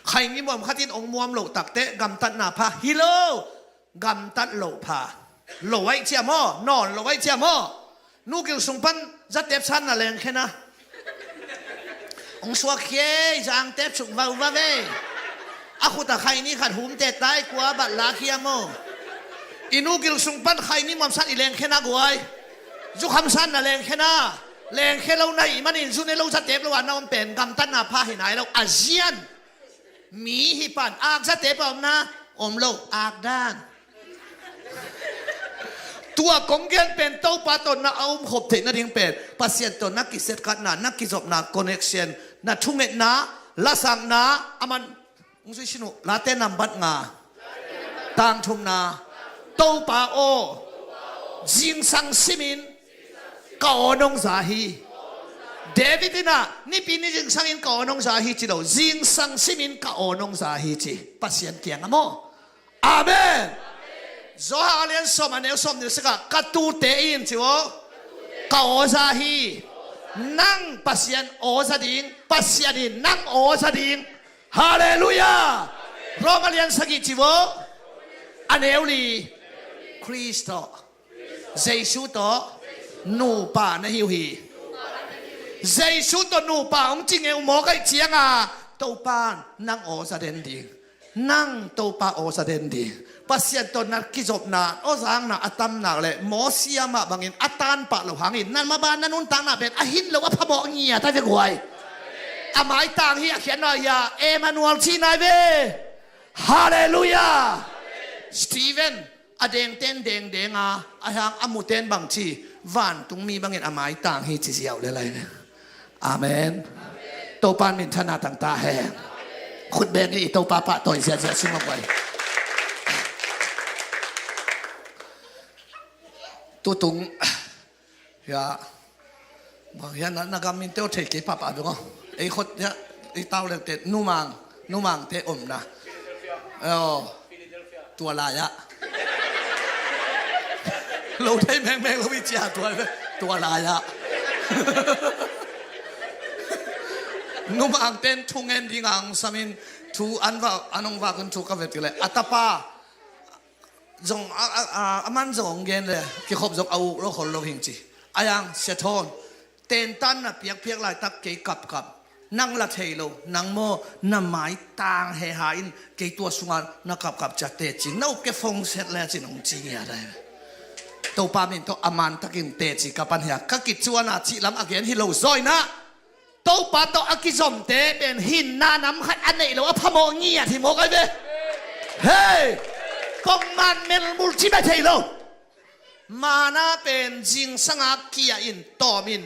Khaini muam khatin ong muam loh tak teh gamtatna pha hi lo, gamtat loh pha. Lo aih cia maw, nawn lo aih cia maw. Nu gil sung pan zatep san na lengkhia na. Ong suak khia ei, zangtep sung vauva ve. A khut a khaini khat humte tai kua bat lakhia maw. I nu gil sung pan khaini muam san i lengkhia na guai. Zukham san na lengkhia na. Lengkhia lo na hih manin zune lo zatep lo a na om pen gamtatna pha hi nai lo, a zian. Mi hi pan, akzate pa om na, om lo, akdan. Tua kong gen pen Topa tawh na a umkhop theih nading pen Pasian tawh na kisetkhatna, na kizopna connection, Na thungetna, lasakna, aman, hong zui sin uh, Late nambat nga, tang thumna, Topa aw, zingsang simin ka aw nong za hi. David in ah, nipi ni zingsangin ka aw nong za hi ci lo, zingsang simin ka aw nong za hi ci. Pasian kiangah maw. Amen. Johan a lian sawm, a neu sawmnih le sagih ah, ka tute in ci aw, ka aw za hi. Nang Pasian aw za ding, Pasian in nang aw za ding. Halleluiah. Rom a lian sagih ci aw, a neu li, Khrist tawh, Jesu tawh nupa na hi uh hi. Jesu tawh nupa hong ci ngei uh mawk ahih ciangah Topa nang aw za den ding. Nang Topa aw za den ding. Pasian tawh na kizopna, aw zakna a tam nak leh Mosi amah bangin a tan pah loh hangin, na maban na nuntakna pen a hin lo a phamawh ngiat a ve guai. A maitang hi, a khiatna hi a, Emmanuel cihna hi ve. Halleluiah. Stephen, a dengten dengdeng a, a hiang a muten bang ci, vantungmi bangin a maitang hi ci ziau le lai ve. Amen. Topa in minthanna tang ta hen. Khut beng i Topa pahtawi ziahziah sungah guai. Tutung, ya, bang hian na, na gam min teo thei kei papa dong. Ei khot ya, i tau leng te numang, numang te omna. Oh. Tua lai-ah. Lo thei mengmeng lo i cia tua, tua lai-ah. Numang ten thu ngen ding ang samin thu an va, an hong vakun thu ka vet le. A tapa zong, a, a, a, a man zong hong gen le. Kikhop zong a uk lo khol lo hing ci. A yang sia thawn. Tentan na piakpiak laitak kei kapkap. Nang la thei lo, nang maw na maitang heha in kei tua sungah na kapkap ciat teci. Na upke fongset le cin hong ci ngiat ai. Topa min tawh a mantakin teci ka pan hia. Ka kicuan a cih lam a gen hi lo zawina. Topa tawh a kizomte pen hinna nam khat a neih lo a phamawh ngiat hi mawk ai ve. Hei! Kong man melmul ci bai thei lo. Mana pen zingsang a kia in tawm in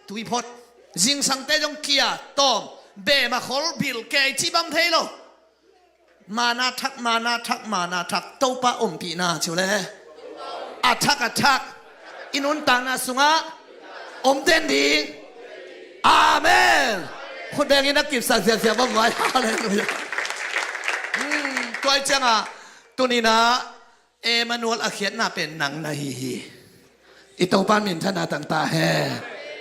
tui phot. Zingsangte zong kia tawm. Bema khol bil kei ci bang thei lo. Mana thak, mana thak, mana thak. Topa ompihna ci uh le. A thak, a thak. I nuntakna sungah om den ding. Amen. Khut bengin a kipsak ziahziah bang vai. Halleluiah. Hmm, tua ahih ciangah tuninah Emmanuel a khiatna pen nang na hi hi. I Topa in minthanna tang ta hen.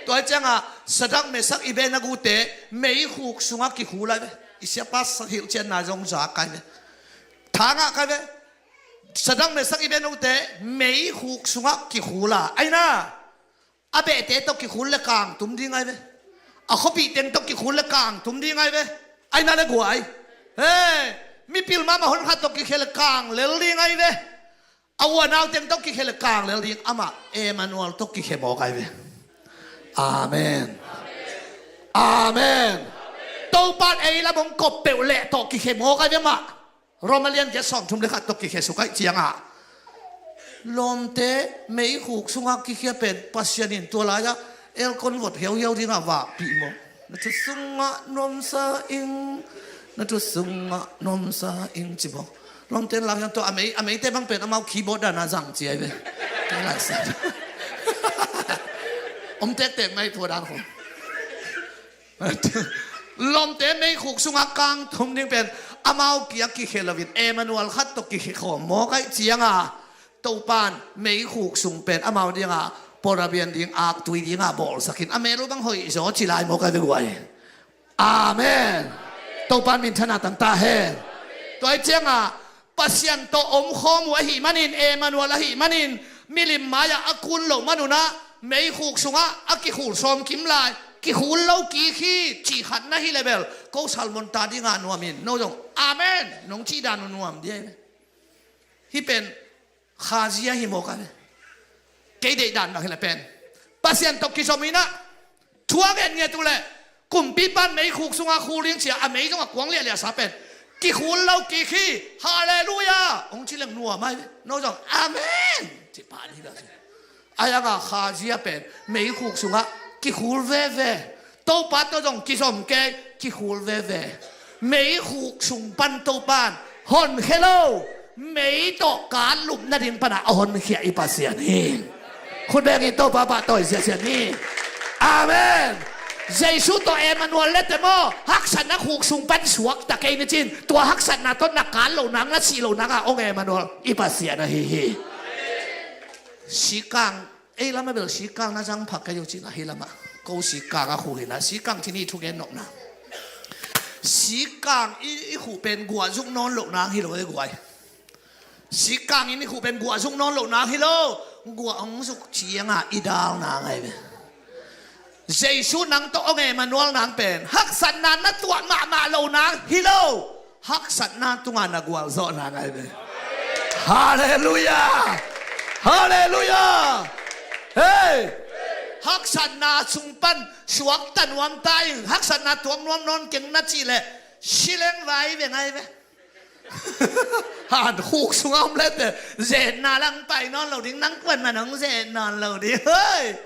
Tua ahih ciangah Sadrak, Mesak, Abednego-te meikhuk sungah kikhul ai ve. I siapa sak hilhcianna zong za kai ve. Thangah kai ve. Sadrak, Mesak, Abednego-te meikhuk sungah kikhul a. Aina. A behte tawh kikhul le kang tum ding ai ve. A khuapih teng tawh kikhul le kang tum ding ai ve. Aina le guai. He, mipil mahmah hon khat tawh kikhia le kang lel ding ai ve. A uanau teng tawh kikhia le kang lel ding. Amah Emmanuel tawh kikhia mawk ai ve. Amen. Amen. Topa in ei lam hong kop peuh leh tawh kikhia mawk ai ve mah. Rom a lian giat sawmthum le khat tawh kikhia suk ahih ciangah lawmte meikhuk sungah kikhia pen Pasian in tua lai-ah aircon vot hiauhiau dingah vakpih maw? Na thu sungah nuamsa ing, na thu sungah nuamsa ing ci maw? Lawmte in lak hiang tua a mei, a meite bang pen amau keyboard dan a zang ci ai ve. Kei lai sa. Om tektek mai tua dan khong. Lawmte meikhuk sungah kang tum ding pen amau kia kikhia loin Emmanuel khat tawh kikhia khawm mawk ahih ciangah Topa in meikhuk sung pen amau dingah pora bian ding aktui dingah bawlsakin a mel uh bang hoih zaw ci lai mawk ai ve guai. Amen. Topa in minthanna tang ta hen. Tua ahih ciangah Pasian tawh omkhawm uh ahih manin, Emmanuel ahih manin, milim mai-ah a kun loh manunah meikhuk sungah a kikhul sawm kim lai, kikhul lo kik hi cih khat na hi le bel, ko Salmon ta dingah nuam in, no zong amen nong cih dan uh nuam dia hi. Hih pen khazia hi mawk a ve. Kei deihdan bang hi le pen Pasian tawh kizom inah thu a ngen ngiat uh leh kumpipa in meikhuk sungah khul ding cia a mei zong a kuang liahliah sa pen kikhul lo kik hi. Halleluiah. Hong ci leng nuam ai ve. No zong amen ci pah ding a ci. Ai anga khazia pen meikhuk sungah kikhul veve. Topa tawh zong kizom kei, kikhul veve. Meikhuk sung pan Topa in honkhia lo, mei tawh kan lupna ding panah a honkhia i Pasian hi. Khut bengin Topa pahtawi ziahziah ni. Amen. Jesu tawh Emmanuel le te maw, haksatna khuk sung pan suakta kei ni cin, tua haksatna tawh na kan loh nang, na sih loh nang a ong Emmanuel i Pasian ahi hi. Sikang, ei lamah bel sikang na zang phak kei uh cin, ahi lamah ko sikang a khuh hi na, sikang cin i thugen nopna. Sikang i, i khuh pen guah zuk nawn loh nang hi lo e guai. Sikang in i khuh pen guah zuk nawn loh nang hi lo. Guah hong zuk ciangah i dal nang ahi ve. Jesu nang tawh ong Emmanuel nang pen haksatna na tuah mahmah loh nang hi lo. Haksatna tungah na gualzawh nang ahi ve. Halleluiah. Halleluiah. Hei. Haksatna sung pan suakta nuam ta ing, haksatna tuak nuam nawn keng na cih leh sileng vai ve ngai ve. Han khuk sungah om lete, zetna lang pai nawn lo ding, nang kuan man hong zet nawn lo ding. Hoi.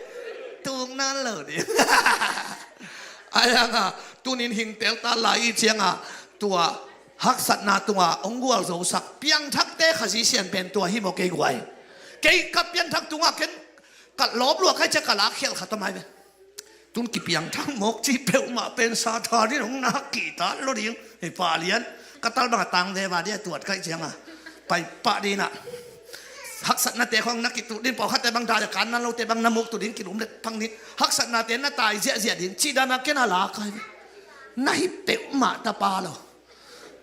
Tung nawn lo ding. Ai hanga, tunin hingtel ta lai i cianga, tua haksatna tunga hong gualzosak piangthakte Khazih Sian pen tua hi maw kei guai. Kei ka piangthak tunga ken ka lawp luak hai cia ka lak khialh khat om ai ve. Tun kipiangthak mawk cih peuhmah pen Satan in hong nak kihtat lo ding. Hi pah lian. Ka tal banga tang veva dia tuat kaih cianga pai pah dina. Haksatnate khong na kituh ding, pawlkhatte bang dai a kan na lote bang na muk tu ding kilum let phang ding. Haksatnate na tai ziahziah ding. Cih dana ken a lak ai ve. Na hi peuhmah tapa lo.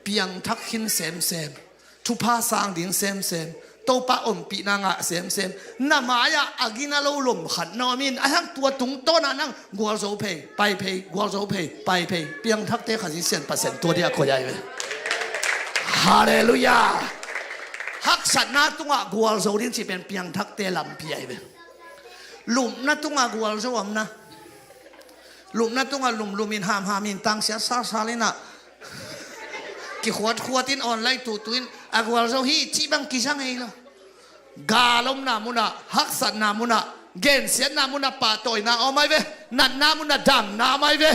Piangthak khin semsem. Thupha sang ding semsem. Topa ompihna ngah semsem. Na mai-ah a gina lo lom khat na om in, a hang tua tungtawnah nang gualzo phei, pai phei, gualzo phei, pai phei. Piangthakte Khazih Sian Pasian tua dia koi ai ve. Halleluiah. Haksatna tungah gualzo ding cih pen piangthakte lampi ai ve. Lupna tungah gualzo omna. Lupna tungah lumlum in, hamham in, tangsiat salsal inah, kikhuatkhuat in, online tuhtuh in, a gualzo hi cih bang kizang ei lo. Gal omna munah, haksatna munah, gensiatna munah pahtawina om ai ve. Natna munah damna om ai ve.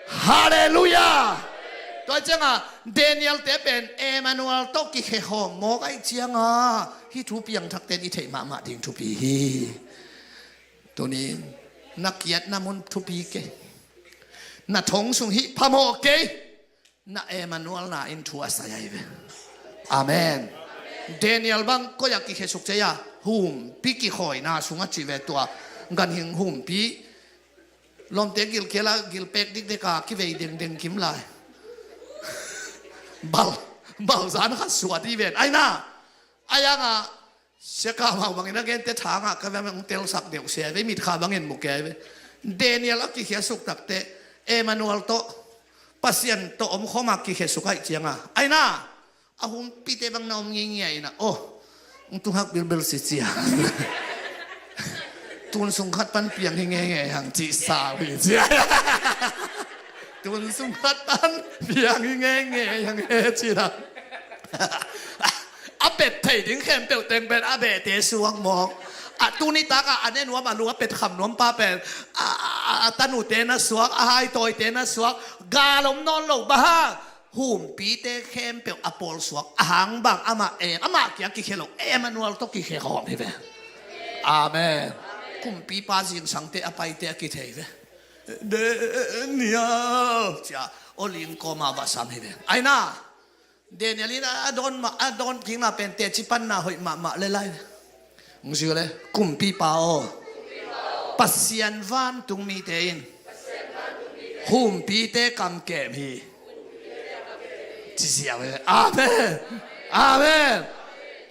Halleluiah. Tua cianga Daniel te pen Emmanuel tawh kikhekhawm mawk ai cianga, hih thu piangthakte in i theih mahmah ding thupi hi. Tunin na kiatna mun thupi kei. Na thong sung hih phamawh kei. Na Emmanuel na in thu a sai ai ve. Amen. Daniel bang koi a kikhesuk cia, humpi kikhawina sung a ci ve tua. Ganhing humpi. Lawmte gilkiala gilpek dikdeka kivei dengdeng kim lai. Bal, bal zan khat suat i ven. Aina. Ayanga Sia Kah Mau bangin a gente thangah ka vem hong telsak deuh sia ve, mitkha bangin mu kei ve. Daniel a kikhiasuk takte Emmanuel tawh, Pasian tawh omkhawma kikhiasuk aih cianga, aina, a humpite bang na om ngeingei aina, oh, hong tunghak bilbil si cia. Tun sung khat pan piang hi ngeingei hang cih sau hi cia. Tun sung khat pan piang hi ngeingei hang he cih dah. A pet thei ding khempeuh teng pen a behte suak mawk. A tuni takah a ne nuam a lu a pet kham nuam pa pen a, a, a, a tanute na suak, a haitawite na suak. Gal om nawn lo bang hang, humpite khempeuh a pawl suak. A hang bang amah em, amah kiang kikhia lo, Emmanuel tawh kikhia khawm hi ve. Amen. Kumpipa zingsangte a paite a kithei ve. Daniel cia, aw ling kawma va sam hi ve. Aina. Daniel in a dawn mah, a dawn kikna pen teci panna hoih mahmah le lai. Hong zia le, kumpipa aw, Pasian vantung mite in humpite kam kem hi. Ci ziau e. Amen. Amen.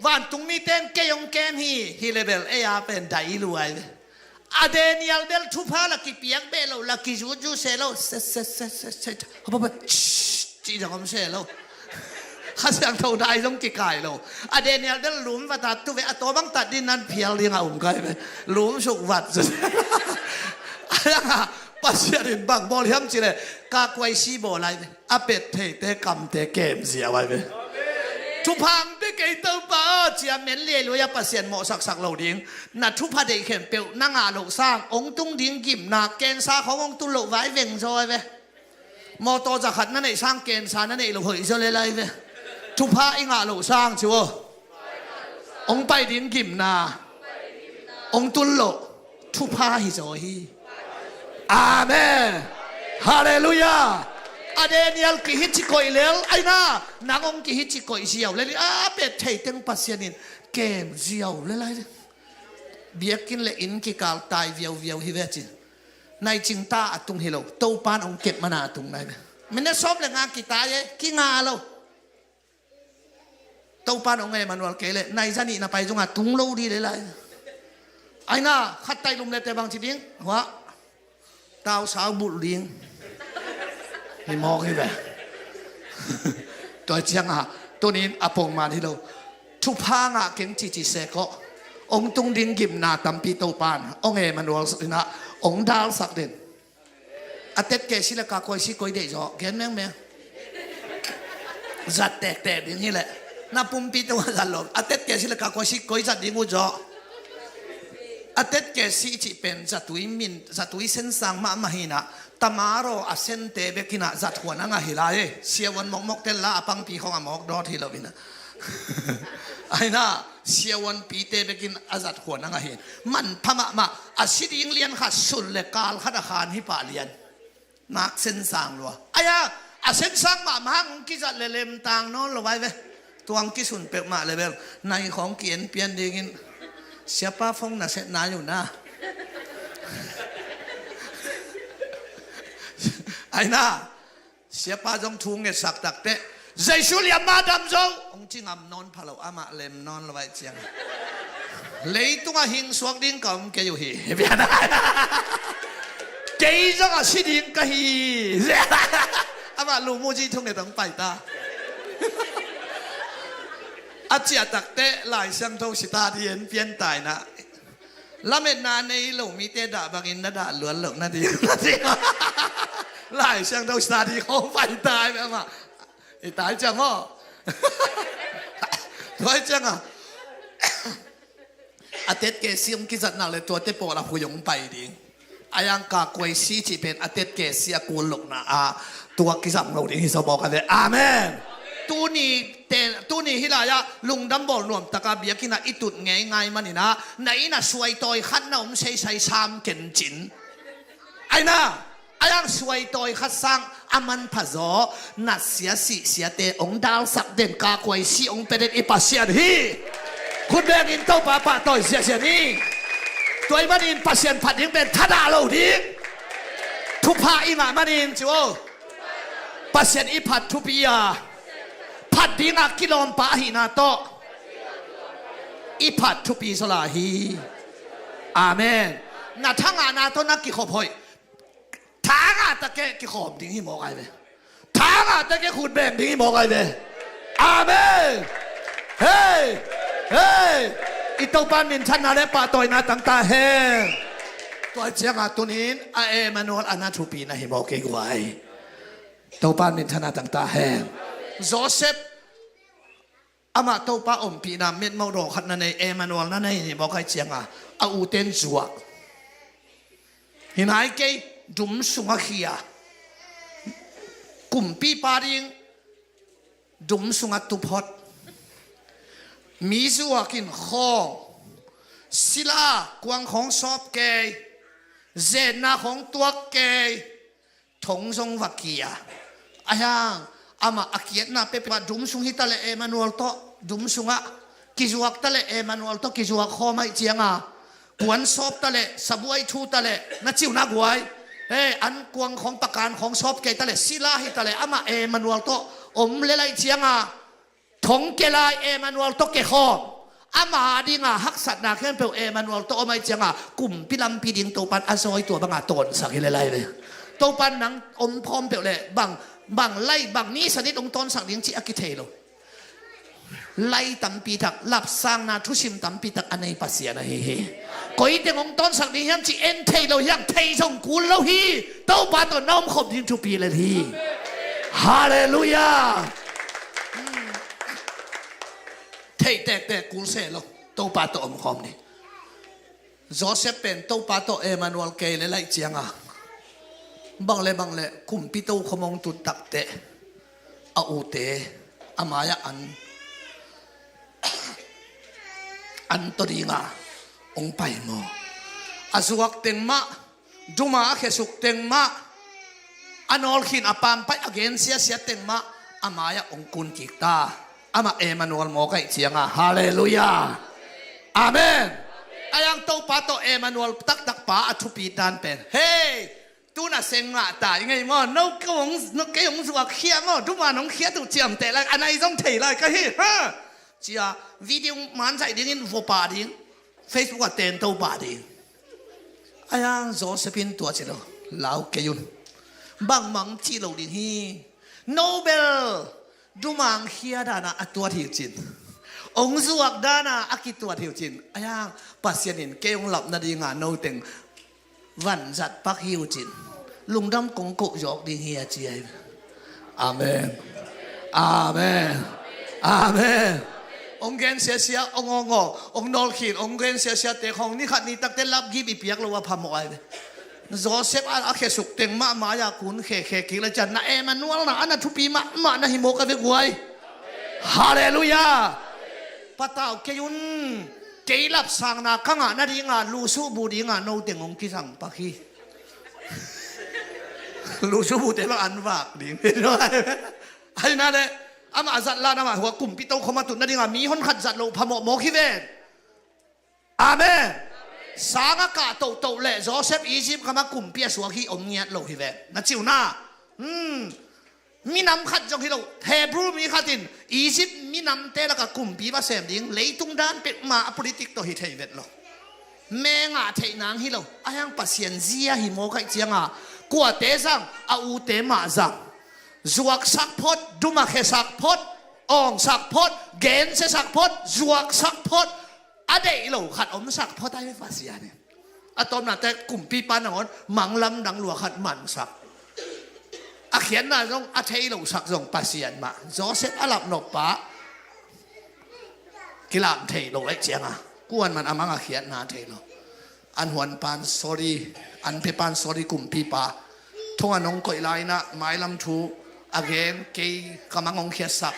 Vantung mite in kei hong kem hi. Hi le bel ei a pen dai luai ve. A Daniel bel thupha la kipiak beh lo, la kizutzu se lo, se, se, se, se, se, hop, hop, hop, shh, cih zong om se lo. Kha Siangtho dai zong kikai lo. A Daniel bel lum va tat tu ve, a tawh bang tat din nan phial ding a um kai ve. Lum suk vat. A dang a, Pasian in bang bawl hiam cih leh, ka kuai si bawl lai ve. A pet theite kamte kem ziau ai ve. Thuphang bek Kei Topa aw, cia men liailuai a Pasian mawhsaksak lo ding. Na thupha deih khempeuh na ngah loh sang hong tung ding gimna, kensa khawng hong tun loh vai veng zaw ve. Mawtaw zakhat na neih sang kensa na neih loh hoih zaw le lai ve. Thupha i ngah loh sang ci aw, hong pai ding gimna hong tun loh thupha hi zaw hi. Amen. Halleluiah. A Daniel kihici koih lel aina, nang hong kihici koih ziau lel hi. A pet thei teng Pasian in kem ziau le lai. Biakinn le inn kikal tai viauviau hi ve ci. Naicing ta a tung hi lo, Topan hong kep mana a tung lai ve. Minute sawm le nga kitai e, kinga lo. Topan hong Emmanuel kei leh nai za nih na pai zongah tung lo dih le lai. Aina khat tai lum le te bang ci ding hua, tau sau bulh ding hi mawk hi ve. Tua ciangah tunin a pongman hi lo. Thupha ngah keng cici sek aw, hong tung ding gimna tampi Topan hong Emmanuel inah hong dalsak den. A tetkesi le kakuaisi koi deih zaw gen mengmeng. Zat tektek ding hileh na pumpi tungah zat lo. A tetkesi le kakuaisi koi zat ding uh zaw. A tetkesi cih pen zatui min, zatui sensang mahmah hinah, tamaraw a sente bekinah zat huan a ngah hi lai. Siavuan mokmok tel la a pangpi khong a mawk dawt hi lo inah. Aina siavuan pite bekin a zat huan a ngah hi. Manpha mahmah, a si ding lian khat sun le kal khat a khan hi pah lian. Nak sensang lua aia, a sensang mahmah hong kizat le lemtang nawn lo vai ve. Tuang kisun peuhmah le bel nai khawng ki-en pian dingin siapa phone na set nai uh na. Aina siapa zong thu ngetsak takteh Jesu liamma dam zo hong ci ngam nawn pha lo, amah lem nawn lo vai ciang. Leitungah hing suak ding ka om kei uh hi. Kei zong a si ding ka hi. Amah lumuji thunget hong paita. A ciah takteh Lai Siangtho sita dih en pian taina. Lametna nei lo mite dah bangin na dah luan loh na dih. Lai Siangtho sita dih hong paita amah. I tai ciang maw? Tua hi ciangah a tetkesi hong kizat nak le tuate pawl a hui hong pai ding. A yang kakuaisi cih pen a tetkesi a kul lohna ah tua kizang lo ding hi zaw bawk a ve. Amen. Tuni te, tuni hih lai-ah lungdam bawl nuamtaka biakinnah i tut ngeingai maninah na innah suaitawi khat na om seisai sam kencin. Aina a yang suaitawi khat sang a manpha zaw na siasih siate hong dalsak den, kakuaisi hong pia den i Pasian hi. Khut bengin Topa pahtawi ziahziah ni. Tua i manin Pasian phat ding pen thadah lo ding. Thupha i ngah manin ci aw, Pasian i phat thupi a, phat dingah kilawmpa ahihna tawh i phat thupi zaw lai hi. Amen. Na thangahna tawh na kikhop hoih. Thangah takeh kikhawm ding hi mawk ai ve. Thangah takeh khut beng ding hi mawk ai ve. Amen. Hei, hei. I Topa minthanna le pahtawina tangta hen. Tua ciangah tunin a Emmanuel a na thupi na hi mawk kei guai. Topa minthanna tangta hen. Joseph amah Topa ompihna metmawh dawng khat na nei, Emmanuel na nei hi mawk ai cianga a uten zuak. Hi nai kei, dum sungah khia. Kumpipa ding dum sungah tuphot. Mi zuakin khawng, sila kuang khawng sawp kei, zenna khawng tuak kei, thong zong va kia. Ahiang amah a kiatna pepah dum sung hi taleh Emmanuel tawh dum sungah kizuak taleh Emmanuel tawh kizuak khawm aih cianga kuan sawp taleh sabuai thu taleh na ciu na guai. He, an kuang khawng pakan khawng sawp kei taleh sila hi taleh amah Emmanuel tawh om lel aih cianga thong kia lai Emmanuel tawh kia khawm. Ama dinga haksatna khempeuh Emmanuel tawh om aih cianga kumpi lampi ding Topan a zawi tua banga tawnsak hi lel ai ve. Topan nang om khawm peuh le bang, bang lai bang ni sanit hong tawnsak ding cih a kithei lo. Lai tampi tak, lapsangna thusim tampi tak a nei Pasian ahi hi. Koi teng hong tawnsak ding hiam cih en thei lo hiam, thei zong kul lo hi. Topa tawh na om khop ding thupi lel hi. Halleluiah. Theih tektek kul se lo. Topa tawh omkhawm ni. Joseph pen Topa tawh Emmanuel kei le laih cianga bang le bang le kumpi tokhom hong tut takteh a ute a mai-ah an, an tawh dinga hong pai maw? A zuak teng mah, duma a khesuk teng mah, a nawlkhin a pampai a gensiasia teng mah a mai-ah hong kun kik ta. Amah Emmanuel mawk ahih cianga, halleluiah. Amen. Ahi hang Topa tawh Emmanuel taktak pa a thupi dan pen, hei, tu-in a seng ngah ta i ngei maw? No, kei hong, no, kei hong zuakkhia maw? Duma nong khiat uh ciamteh lai, a nai zong thei lai ka hi, ha? Cia video manzaih dingin vua pah ding, Facebook ah tento pah ding. Ahi hang Joseph in tua ci lo, lau kei un. Bangmah hong cih lo ding hi. No bel, duma hong khia dana a tuat hi uh cin, hong zuak dana a kituat hi uh cin. Ahi hang Pasian in kei hong lap nadinga no teng vanzat pak hi uh cin, lungdam kong koh zawk ding hi a ci hi. Amen. Amen. Amen. Hong gensiasia, hong awngawk, hong nawlkhin, hong gensiasia te khong ni khat ni takte lapgip i piak lo a phamawh ahi ve. Joseph a, a khesuk teng mahmah a kun khekhe kik le cian na Emmanuel na a na thupi mahmah na hi mawk a ve guai. Halleluiah. Patau kei un. Kei lapsangna ka ngah nadinga lusuhbu dinga no teng hong kisang pak hi. Lusuhbute bang an vak ding. Ahi na le, amah a zat lan amah hua kumpi tokhom a tut nadinga mi hon khat zat loh phamawh mawk hi ven. Amen. Sang a kah tohtoh le Joseph Egypt gama kumpi a suak hi om ngiat lo hi ve. Na ciu na. Hmm. Minam khat zong hi lo. Hebrew mi khat in Egypt minamte laka kumpi va sem ding, leitung dan pekma a politik tawh hi thei vet lo. Me ngah theih nang hi lo. Ahi hang Pasian zia hi mawk ahih cianga kuate zang, a ute mah zang. Zuaksak phot, duma khesak phot, awngsak phot, gensiasak phot, zuaksak phot. A deih lo khat omsak phot ahi Pasian in. A tawpna teh kumpipa nangawn manglam dang lua khat mansak. A khiatna zong a thei losak zong Pasian mah. Joseph a lapnop pa kilam thei lo ahih cianga kuan man a mang a khiatna thei lo. An huan pan sorry, an phe pan sorry kumpipa. Thong a nong koih lai-inah mailam thu a gen kei ka mang hong khiatsak.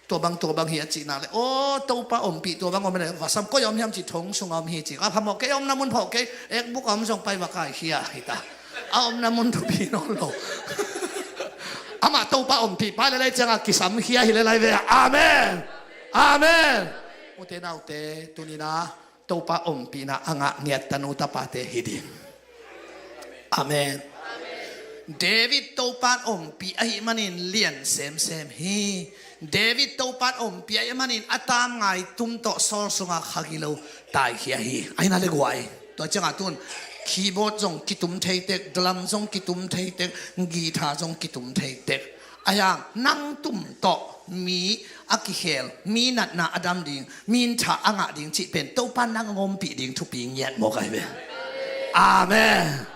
Tua bang, tua bang hi a cihna le, aw, Topa ompih tua bang om le, vasam koi a om hiam cih thong sung a om hi cih. A phamawh kei, a omna mun phawh kei, ekbuk a om zong pai va kaikhia hi ta. A omna mun thupi nawn lo. Amah Topa ompih pai le lai cianga kisam khia hi le lai ve. Amen. Amen. Ute naute, tunina Topa ompihna a ngah ngiat tanu tapate hi ding. Amen. David Topa in ompih ahih manin lian semsem hi. David Topa in ompih ahih manin a tam ngai tum tawh Saul sunga kha gilo taikhia hi. Ahi na le guai. Tua ciangah tun keyboard zong kitum thei tek, drum zong kitum thei tek, guitar zong kitum thei tek. Ahi hang nang tum tawh mi a kikhel, mi natna a dam ding, mi in tha a ngah ding cih pen Topa nang hong ompih ding thupi ngiat mawk ahi ve. Amen.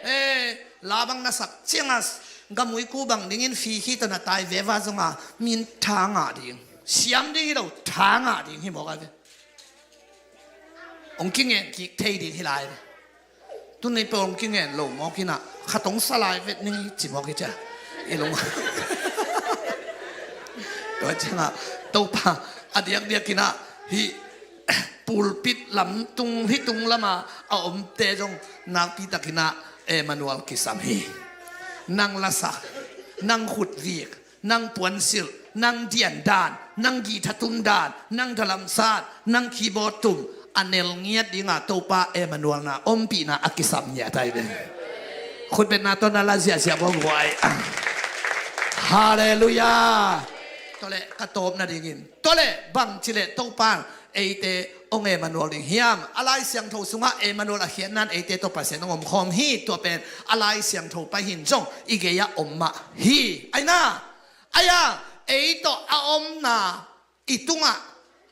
Eh, la bang na sak cianga gamui ku bang dingin fi khi tawh na tai veva zonga mi in tha a ngah ding, siam ding hi lo, tha a ngah ding hi mawk ahi ve. Hong kingen kik thei ding hi lai. Tun nei peuh hong kingen lo mawk inah khat hong sa lai vet ning ci mawk hi cia. I lung. Tua ciangah Topa a diakdiak inah hih pulpit lam tung, hih tung lama a omte zong nakpi takinah Emmanuel kisam hi. Nang lasak, nang khutvik, nang puansilh, nang diandan, nang guitar tumdan, nang dalamsat, nang keyboard tum a nel ngiat dinga Topa Emmanuel na ompihna a kisam ngiat ahi ve. Khutbetna tawh na la ziahziah buabuai. Halleluiah. Tawleh ka tawp nadingin, tawleh bang cileh Topa eite hong Emmanuel ding hiam? A Lai Siangtho sungah Emmanuel a khiatna in eite tawh Pasian hong omkhawm hi. Tua pen a Lai Siangtho pai hin zong i gei-ah om mah hi. Aina, aia, ei tawh a omna i tungah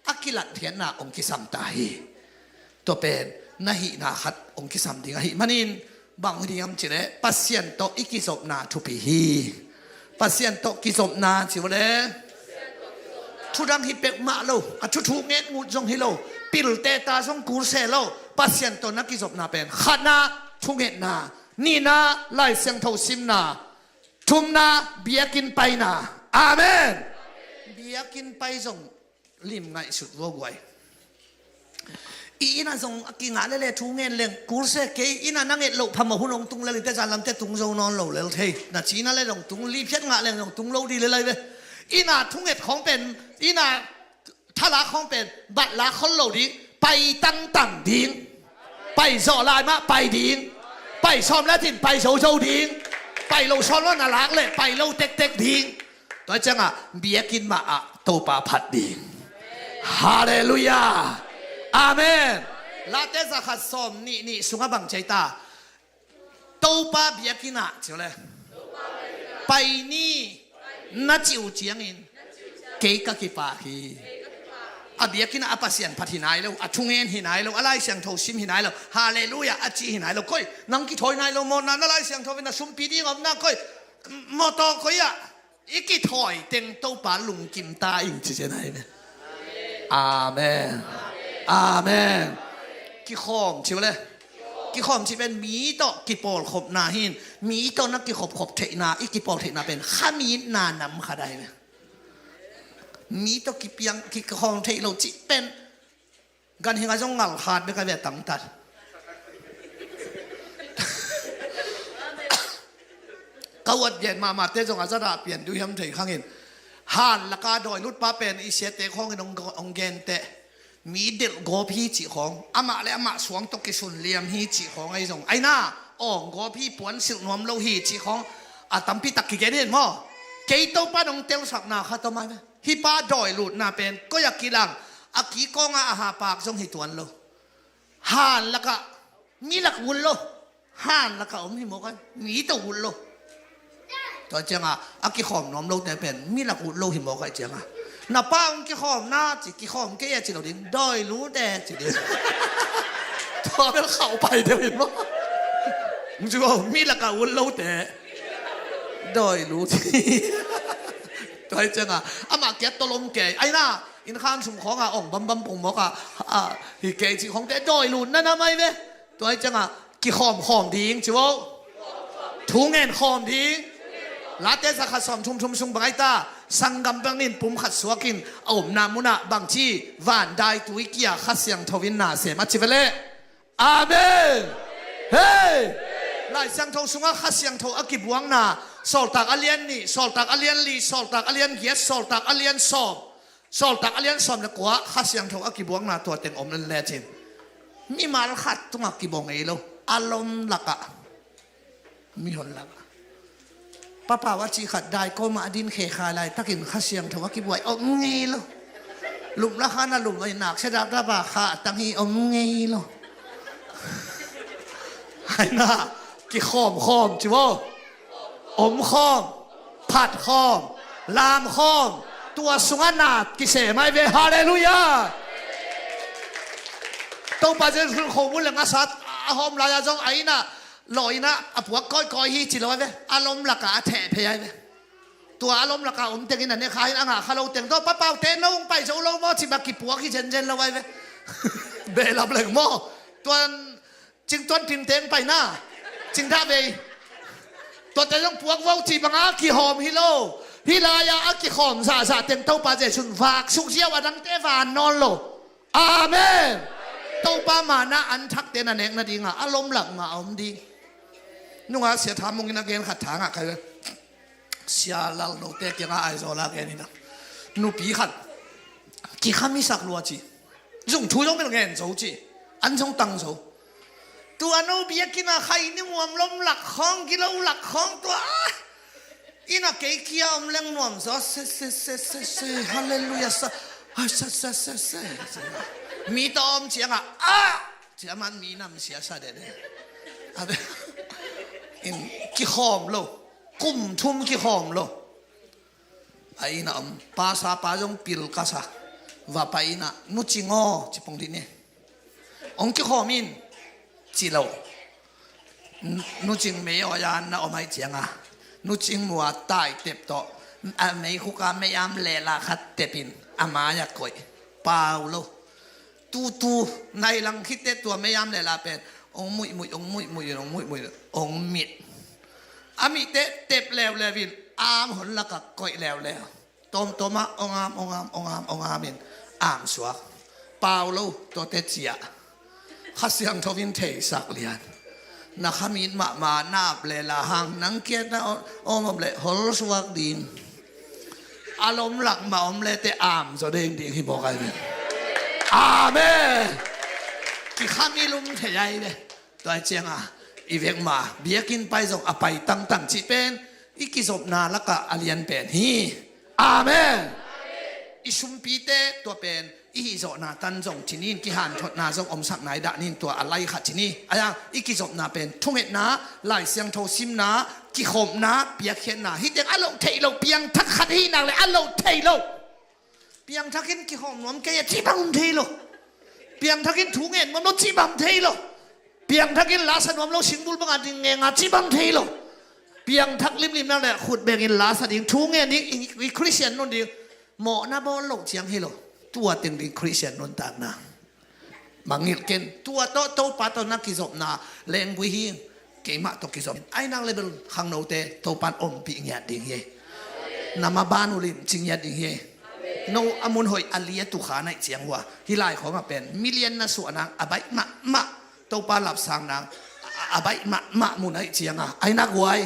a kilatkhiatna hong kisam ta hi. Tua pen na hihna khat hong kisam ding ahih manin bang hi ding hiam cileh Pasian tawh i kizopna thupi hi. Pasian tawh kizopna ci uh le. Thudang hi peuhmah lo, a thuthu nget ngut zong hi lo, pilte ta zong kul se lo. Pasian tawh na kizopna pen khatna thungetna, nihna Lai Siangtho simna, thumna biakinn paina. Amen. Biakinn pai zong lim ngaihsut vua guai. I inn ah zong a kingah lele thu ngen leng kul se, kei inn ah na nget loh phamawh hun hong tung lel in te, zan lam te tung zo nawn lo lel thei. Na cina le zong tung, liphiat ngah leng zong tung lo dih lel ai ve. Inn ah thunget khawng pen, inn ah thalak khawng pen bat lak khol lo ding, pai tangtang ding. Pai zawh lai mah pai ding. Pai sawm le tin pai zozo ding. Pai lo sawm lo na lak le pai lo tektek ding. Tua ciangah biakinn mah ah Topa phat ding. Halleluiah. Amen. Late zakhat sawm nih nih sungah bang ci ta? Topa biakinn ah, ci uh le, pai ni na cih uh ciangin kei ka kipak hi. A biakinn ah a Pasian phat hi nai lo, a thungen hi nai lo, a Lai Siangtho sim hi nai lo, halleluiah a ci hi nai lo. Koi, nang kithawi nai lo maw? Na, na Lai Siangtho in na sumpi ding om na, koi, mawtaw koi ah i kithawi teng Topa lungkim ta ing, ci cian ai ve. Amen. Amen. Kikhawm ci uh le. Kikhawm ci pen mi tawh kipawlkhopna hi in, mi tawh na kikhopkhop theihna, i kipawl theihna pen khamitna nam khat ai ve. Mi tawh kipiang, kikhawm theih lo cih pen ganhing ah zong ngalkhat bek a ve, a tangtat. Ka uat gen mahmahte zong a zat ah pian duh hiam thei khang in, han laka dawi lutpa pen i siate khawng in hong, hong gen teh, mi delh gawp hi cih khawng, amah le amah suang tawh kisun liam hi cih khawng ahi zong, aina awng gawp hi, puan silh nuam lo hi cih khawng a tampi tak kigen hi in maw. Kei Topa in hong telsakna khat om ai ve. Hih pa dawi lutna pen koi a kilang, a kikawng ah a hapak zong hi tuan lo. Han lakah mi lak ut lo. Han lakah om hi mawk ai, mi tawh ut lo. Tua ciangah a kikhawm nuam lote pen mi lak ut lo hi mawk ai ciangah, na pa hong kikhawm na ci, kikhawm kei a ci lo ding, dawi lute ci ding. Tua bel khauh pai deuh hi maw. Hong ci maw, mi lakah ut lote dawi lut. Tua hi ciangah amah kiat tawh lom kei, aina inn kham sung khawngah ong bambam pong mawkah, ah, hi kei cih khawngte dawi lut na nam ai ve. Tua hi ciangah kikhawm khawm ding ci vo. Thu ngen khawm ding. Late zakhat sawm thum thum sung bang ai ta? Sanggam bangin pum khat suakin a omna munah bangci, van dai tui kia Kha Siangtho in na sem a ci ve leh. Amen. Hei! Lai Siangtho sungah Kha Siangtho a kibuakna, Sawltak a lian nih, Sawltak a lian li, Sawltak a lian giat, Sawltak a lian sawm, Sawltak a lian sawm le kua Kha Siangtho a kibuakna tua teng om len lecin, mimal khat tungah kibawng ngei lo, a lom lakah, mihon lakah. Papau a cih khat daikawmah a din khe kha laitakin Kha Siangtho a kibuai om ngei lo. Lumla khan a lum a i nak sia dapdap a kha a tang hi om ngei lo. Aina kikhawm khawm ci vo. Om khawm, phat khawm, lam khawm. Tua sungah na kisem ai ve. Halleluiah. Topa Jesu kho mun le ngasa a hawm lai-a zong a inn ah law inn ah a puak kawikawi hi ci lo ai ve. A lom lakah a theh phei ai ve. Tua a lom lakah om tengin a ne kha hi in, a ngah kha lo teng tawh, papaute no hong pai zo lo maw ci bang kipuak hi zenzen lo ai ve. Behlap leng maw. Tuan Cingtuan Pingteng paina, Cingdahvei, tuate zong puak vo ci banga kihawm hi lo. Hih lai-ah a kikhawm zahzah teng Topa Jesu'n vaksuk ziau, a dangte van nawn lo. Amen. Topa mana an thakte na nek nadinga a lom lak mah a om ding. Nunga Sia Tha Mung in a gen khat thangah kai ve. Sia Lal Note kiangah Aizawl a gen hi na. Nupi khat kikham i sak lua ci. Zung thu zong bel ngen zo ci. An zong tang zo. Tua no biakinn a khai ni muam lom lak khawng, gilo lak khawng tua. Inn a kei kia om leng nuam zaw, se, se, se, se, se, halleluiah, sa, ha, sa, sa, sa, sa. Mi tawh om ciangah, ah! Ciaman mi nam sia sa dede. A be, in kikhawm lo, kum thum kikhawm lo. A inn a om, pastor pa zong pil ka sa. Va pai inn ah, Nu Cing aw, ci pong dih ni. Hong kikhawm in, ci lo. Nu Cing mei aw, yan na om ai cianga, Nu Cing mua taitep tawh A meikhuk a mei-am lela khat tepin a mai-ah koih. Pau lo. Tutu nai lang khit teh tua mei-am lela pen hong muihmuih, hong muihmuih, hong muihmuih, hong mit. A mit teh tep leuleu in am hon lakah koih leuleu. Tawmtawm ah hong am, hong am, hong am, hong am in am suak. Pau lo, tuate ciah. Kha Siangtho in theisak lian. Na khamit mahmah, na ap lela hang, nang kiat na om, om, om leh hol suak ding. A lom lak mah om leh teh am zaw ding ding hi mawk ai ve. Amen. Kikhamit lum thei ai ve. Tua ciangah i vek ma biakinn pai zong a pai tangtang cih pen i kizopna lakah a lian pen hi. Amen. I sumpite tua pen i hihzawhna tan zong ci ni in, kihanthotna zong omsak nai dah ni in, tua a lai khat ci ni. Ahi hang i kizopna pen thungetna, Lai Siangtho simna, kikhopna, piakkhiatna, hih teng a loh theih loh piangthak khat hi nak leh a loh theih loh. Piangthak in kikhawm nuam kei a cih bang om thei lo. Piangthak in thu ngen nuam lo cih bang om thei lo. Piangthak in la sa nuam lo, singbul bangah ding ngenga cih bang om thei lo. Piangthak limlim nak leh khut bengin la sa ding, thu ngen ding, i, i Khristian nun ding. Mawhna bawl loh ciang hi lo. Tua teng ding Khristian nuntakna. Mangngilh ken, tua tawh Topa tawh na kizopna lenggui hi. Keimah tawh kizop. Ahi nak leh bel khangnote Topan ompih ngiat ding hi. Na maban uh limci ngiat ding hi. No a mun hoih a liat uh kha na hih ciang uh a, hih lai khawngah pen million na suah nang a baih mahmah, Topa lapsang nang a, a baih mahmah mun ahih ciangah, ahi nak uh ai.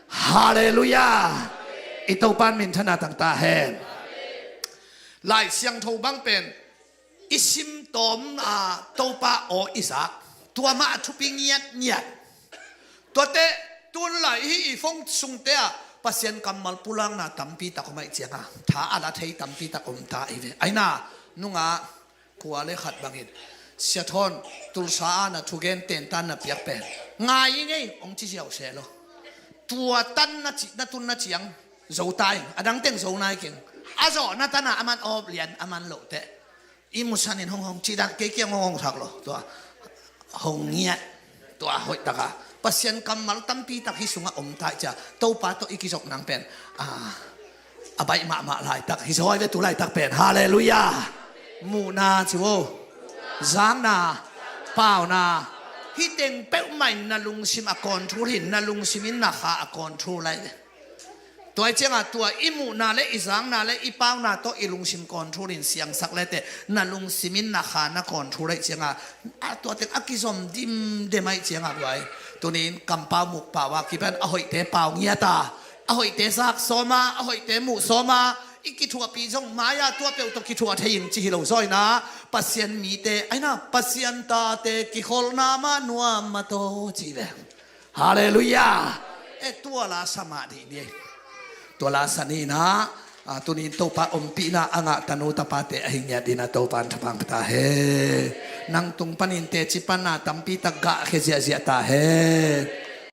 Halleluiah. I Topan minthanna tang ta hen. Lai Siangtho bang pen i sim tawm a, Topa aw i zak, tua mah a thupi ngiatngiat. Tuate tun lai hih i phone sungte ah Pasian kammal pulakna tampi tak om ahih ciangah tha a la thei tampi tak om ta hi ve. Ahi na, nungah kua le khat bangin, Sia Thawn, Tulsa ah na thugen tentan na piak pen ngai i ngei hong ci ziau seh lo. Tua tan na ci, na tun na ciang zo ta in, a dang teng zo nai keng. A zawhna tan a aman awp lian, aman loh teh. I musanin hong hong cih dan kei kiang hong hong sak lo. Tua hong ngiat. Tua hoih taka Pasian kammal tampi tak hih sungah om ta ahih ciang Topa tawh i kizop nang pen, a, a baih mahmah laitak hi zaw hi ve tu laitak pen. Halleluiah. Muhna ci vo. Zakna, pauna, hih teng peuhmah in na lungsim a control hi in, na lungsim in na kha a control lai ve. Tua ahih ciangah tua i muhna le i zakna le i pauna tawh i lungsim control in siangsak leteh na lungsim in na kha na control ahih ciangah, a, tua teng a kizom dimdem ahih ciangah guai. Tuni in kampau mukpau a kipan a hoihte pau ngiat a, a hoihte zak sawm a, a hoihte muh sawm a, i kithuahpih zong mai-ah tua peuh tawh kithuah thei ing ci hi lo zaw in a, Pasian mite, ahi na, Pasian tate kikholhna mah nuam mah tawh ci ve. Halleluiah. Eh, tua la sa mah dih ni. Tua la sa ni na, a, tuni in Topa ompihna a ngah tanu tapate ahi ngiat dih na Topa in thapang pia ta hen. Nang tung panin teci panna tampi tak gahkhia ziahziah ta hen.